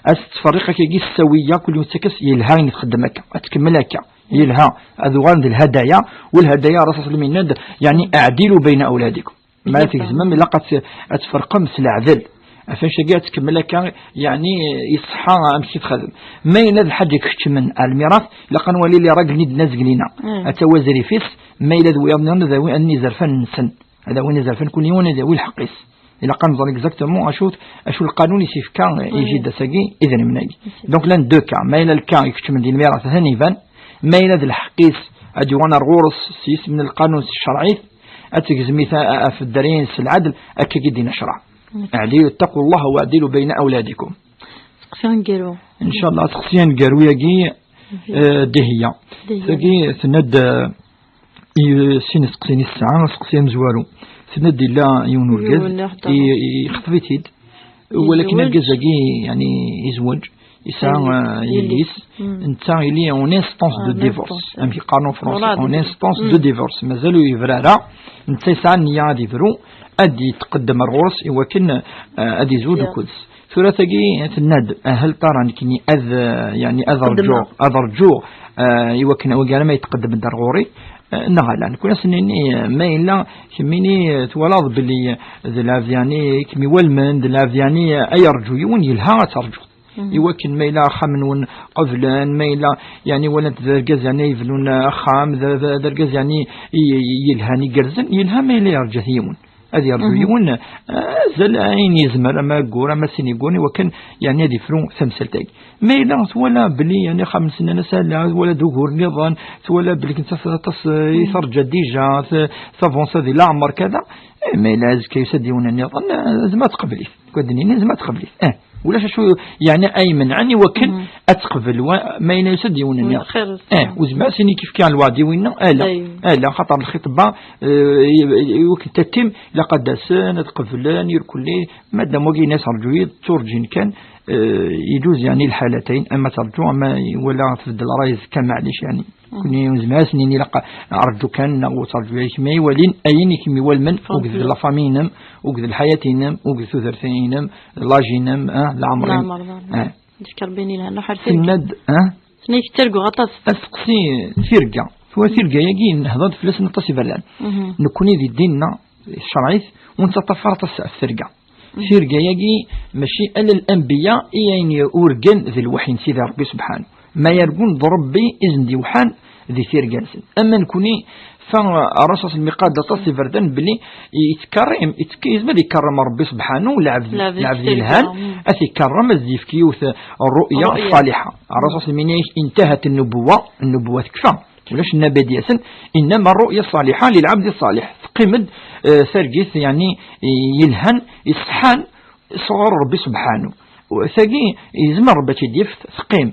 Ad tettferriq akkagi ssawiya, kul yiwen tettak-as yelha ayen txeddem akka, ad tkemmel akka. Yelha, ad uɣalen d lhadaya, u lhadaya, Ṛṛasul sallallahu alayhi wa sallam yenna-d, yeɛni, aɛdilu bayna awladikum. Ma tegzmem, ilaq ad t-, ad tferqem s leɛdel. Ɣef wannect-agi ad tkemmel akka, yeɛni, iṣeḥḥa amek i txedem. Ma yella d lḥaǧa ikeččmen ar lmirat, ilaq ad nwali les règles-nni d-nenna zeglina. Ad tawi azrif-is, ma yella d wiyaḍ-nniḍen ad awin, ad awin izerfan-nsen. Ad awin izerfan, kul yiwen ad yawi lḥeqq-is. Ilaq ad nẓer exactement acu, acu lqanun i s-yefka i jida-s-agi idrimen-agi. Donc, llan deux cas. Ma yella lka ikeččmen di lmirat, atan iban. Ma yella d lḥeqq-is, ad yuɣal ar ɣur-s s yisem n lqanun, s tcerɛit, ad tegzem-it a-, a-, ɣef dderya-ines s lɛadel, akka i d-yenna ccreɛ. Ɛdilu, ttaqu Llah wa ɛdilu bayna awladikum. Seqsi aneggaru. Ncallah, seqsi aneggaru-agi, eh, Dihiya. Dihiya. Tagi tenna-d, eh, i sin iseqsiyen i tesɛa, aseqsi amezwaru. Tenna-d yella yiwen urgaz, i, i, ixṭeb-it-id. Walakin argaz-agi, yeɛni, yezweǧ, yesɛa, eh, yelli-s. Netta ili en instance de divorce. Amek yeqqaren en français, en instance de divorce. Mazal ur yebra ara. Netta yesɛa nniya ad yebru, ad yetqeddem ar ɣur-s i wakken, eh, ad yezweǧ ukud-s. Tura tagi tenna-d, ahal tara nekkini ad, eh, yeɛni, ad rǧuɣ, ad rǧuɣ, eh, i wakken wagi ara ma yetqeddem-d ar ɣur-i, eh, neɣ ala. Nekkni ad s-nini, eh, ma yella kemmini, eh, twalaḍ belli, eh, d lɛebd, yeɛni, kem-iwalmen, d lɛebd, yeɛni, eh, ay rǧu yiwen, yelha ad terǧuḍ. I wakken ma yella axxam-nwen qeblen, ma yella, yeɛni, walant d argaz, yeɛni, yebnun axxam, d, d, d argaz, yeɛni, i, i, yelhan, igerrzen, yelha ma yella yerǧa-t yiwen. Ad yerǧu yiwen, eh, azal ayen yezmer, ama aggur, ama sin igguren, i wakken, yeɛni, ad ifru tamsalt-agi. Ma yella twala belli, yeɛni, axxam-nsen nnan-as ala, twala d ugur nniḍen, twala belli nettat aṭas, eh, i terǧa déjà, t-, tavansa di leɛmer, kada, eh, ma yella azekka yusa-d yiwen nniḍen, eh, zma tqebl-it. Nekk ad d-nini zma tqebl-it. Eh. Ulac acu yeɛni ay menɛen i wakken ad teqbel wa-, ma yella yusa-d yiwen-nni. Eh, ur zmireɣ ad s-iniɣ kif kan lweɛd i winna, ala. Ala, xaṭer lxitba, eh, i, i wakken tatim, ilaq ad d-asen, ad qeblen, irkelli, madam wagi yenna-as rǧu-yi-d, tturǧin kan, eh, iǧuz yeɛni lḥalatayn, ama terǧu, ama wala tbeddel ṛṛay azekka, maɛlic yeɛni. Kunni ur zmireɣ ad s-nini ilaq rǧu kan, neɣ ur terǧu ara, kemm ay walin ayen i kem-iwalmen, uged d la famille-inem, uged d lḥayat-inem, uged d tudert-inem, d l'âge-inem, ah, d leɛmer-im. Leɛmer, d leɛmer. Ah. Difk Rebbi yelhan, ruḥ ar tirga. Tenna-d, ah? Tenna-k ttarguɣ aṭas. Ad teqsi tirga. Tura tirga-agi, nehḍer-d fell-asen aṭas iberdan. Nekkni di ddin-nneɣ, ccṛeɛ-it, ur nettaṭṭaf ara aṭas ɣef tirga. Tirga-agi, mačči ala l-anbiya i ayen urgan d lweḥy n Sidi Rebbi subḥanu. Ma yargun d Rebbi i sen-d-iwḥan di tirga-nsen. Ama nekkni, fa, Ṛṛasul s-, mi qqar-d aṭas iberdan belli yettkerrim, yettek-, yezmer ad ikerrem Rebbi subḥanu, lɛebd, lɛebd yelhan, ad t-ikerrem, ad d-yefk yiwet ṛṛuya ṣṣaliḥa. Ṛṛasul s-, mi yenna-yak intahat nnubuwa, nnubuwa tekfa. Ulac nnabi ad d-yasen, innama ṛṛuya ṣṣaliḥa lilɛebd ṣṣaliḥ. Teqqim-d, eh, targit, yeɛni, yelhan, iṣeḥḥan, sɣur Rebbi subḥanu. Tagi, yezmer Rebbi ad tt-id-yefk, teqqim.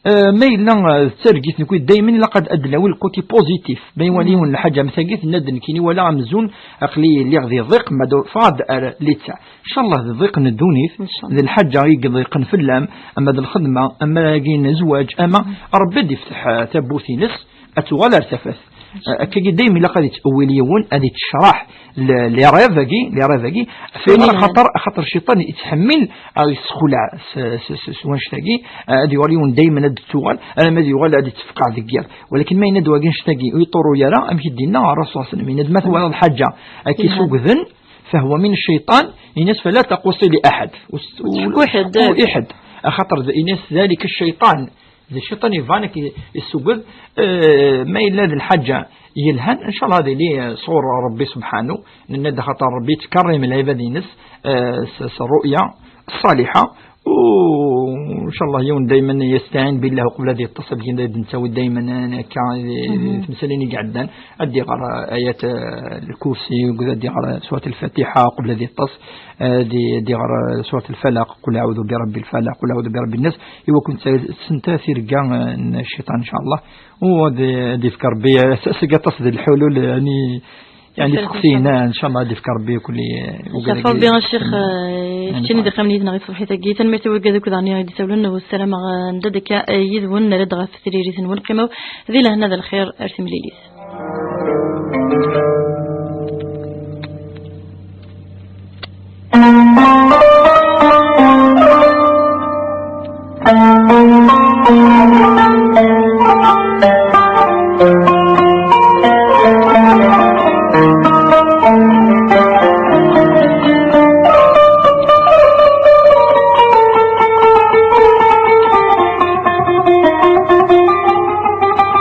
Eh, ma yella, eh, d targit, nekwi daymen ilaq ad, ad d-nawi lkuti positif. Ma iwala yiwen lḥaǧa am tagi, tenna-d nekkini wala amzun, aql-i lliɣ di ḍiq, ma d-, ffɣeɣ-d ar litta. Ncallah d ḍiq n ddunit, d lḥaǧa i iḍiqen fell-am, ama d lxedma, ama agi n zzwaǧ, ama Rebbi ad d-ifteḥ, eh, tawwurt-ines, ad tuɣal ar tafat. Eh, akkagi dayem ilaq ad yettawil yiwen, ad yettecraḥ le-, les rêves-agi, les rêves-agi, ɣef ayen, axaṭer, axaṭer cciṭan yettḥemmil ad yessexleɛ s, s, s, s wannect-agi, eh, ad yuɣal yiwen daymen ad d-tuɣal, alamma ad yuɣal ad yettfeqeɛ deg yiḍ. Walakin ma yenna-d wagi annect-agi ur yeṭṭuru ara, amek i d-yenna Ṛṛasul ṣalla Llahu ɛalayhi wa sallam, yenna-d ma twalaḍ lḥaǧa akka isugden, fahwa min cciṭan, yenna-as fala taqusi li aḥad. Ur s-, ur tḥekku i ḥedd. Axaṭer d, yenna-as ذلك الشيطان. D cciṭan yebɣan ad k-yessuged, eh, ma yella d lḥaǧa yelhan, ncallah ad yili, eh, sɣur Rebbi subḥanu, nenna-d axaṭer Rebbi yettkerrim lɛibad-ines, eh, s, s ṛṛuya ṣṣaliḥa, u ncallah yiwen daymen yesteɛin billah uqbel ad yeṭṭes, ad d-nettawi daymen akka, eh, temsalin i iɛeddan, ad d-iɣer, eh, ayat, eh, lkursi, akked ad d-iɣer, eh, surat lfatiḥa uqbel ad yeṭṭes, eh, ad d-, ad d-iɣer, eh, surat lfalaq, qul aɛudu bi rabbi lfalaq, qul aɛudu bi rabbi nnas, i wakken tt-, tessenta tirga, eh, n cciṭan, ncallah. U ad, ad yefk Rebbi, eh, s-, seg aṭas d lḥulul, eh, yani, yani, teqsiyin, eh, ncallah ad yefk Rebbi kulli, eh, ugar. Ncallah Rebbi, a Ccix, eh, keččini d iqamen yid-neɣ i tṣebḥit-agi. Tanemmirt i wigad akked aɣ-nniɣ i d-isawlen, u ssarameɣ, eh, nda-d akka, eh, yid-wen, nerra-d ɣef tririt-nwen, qqimew di lehna d lxir, ar timlilit.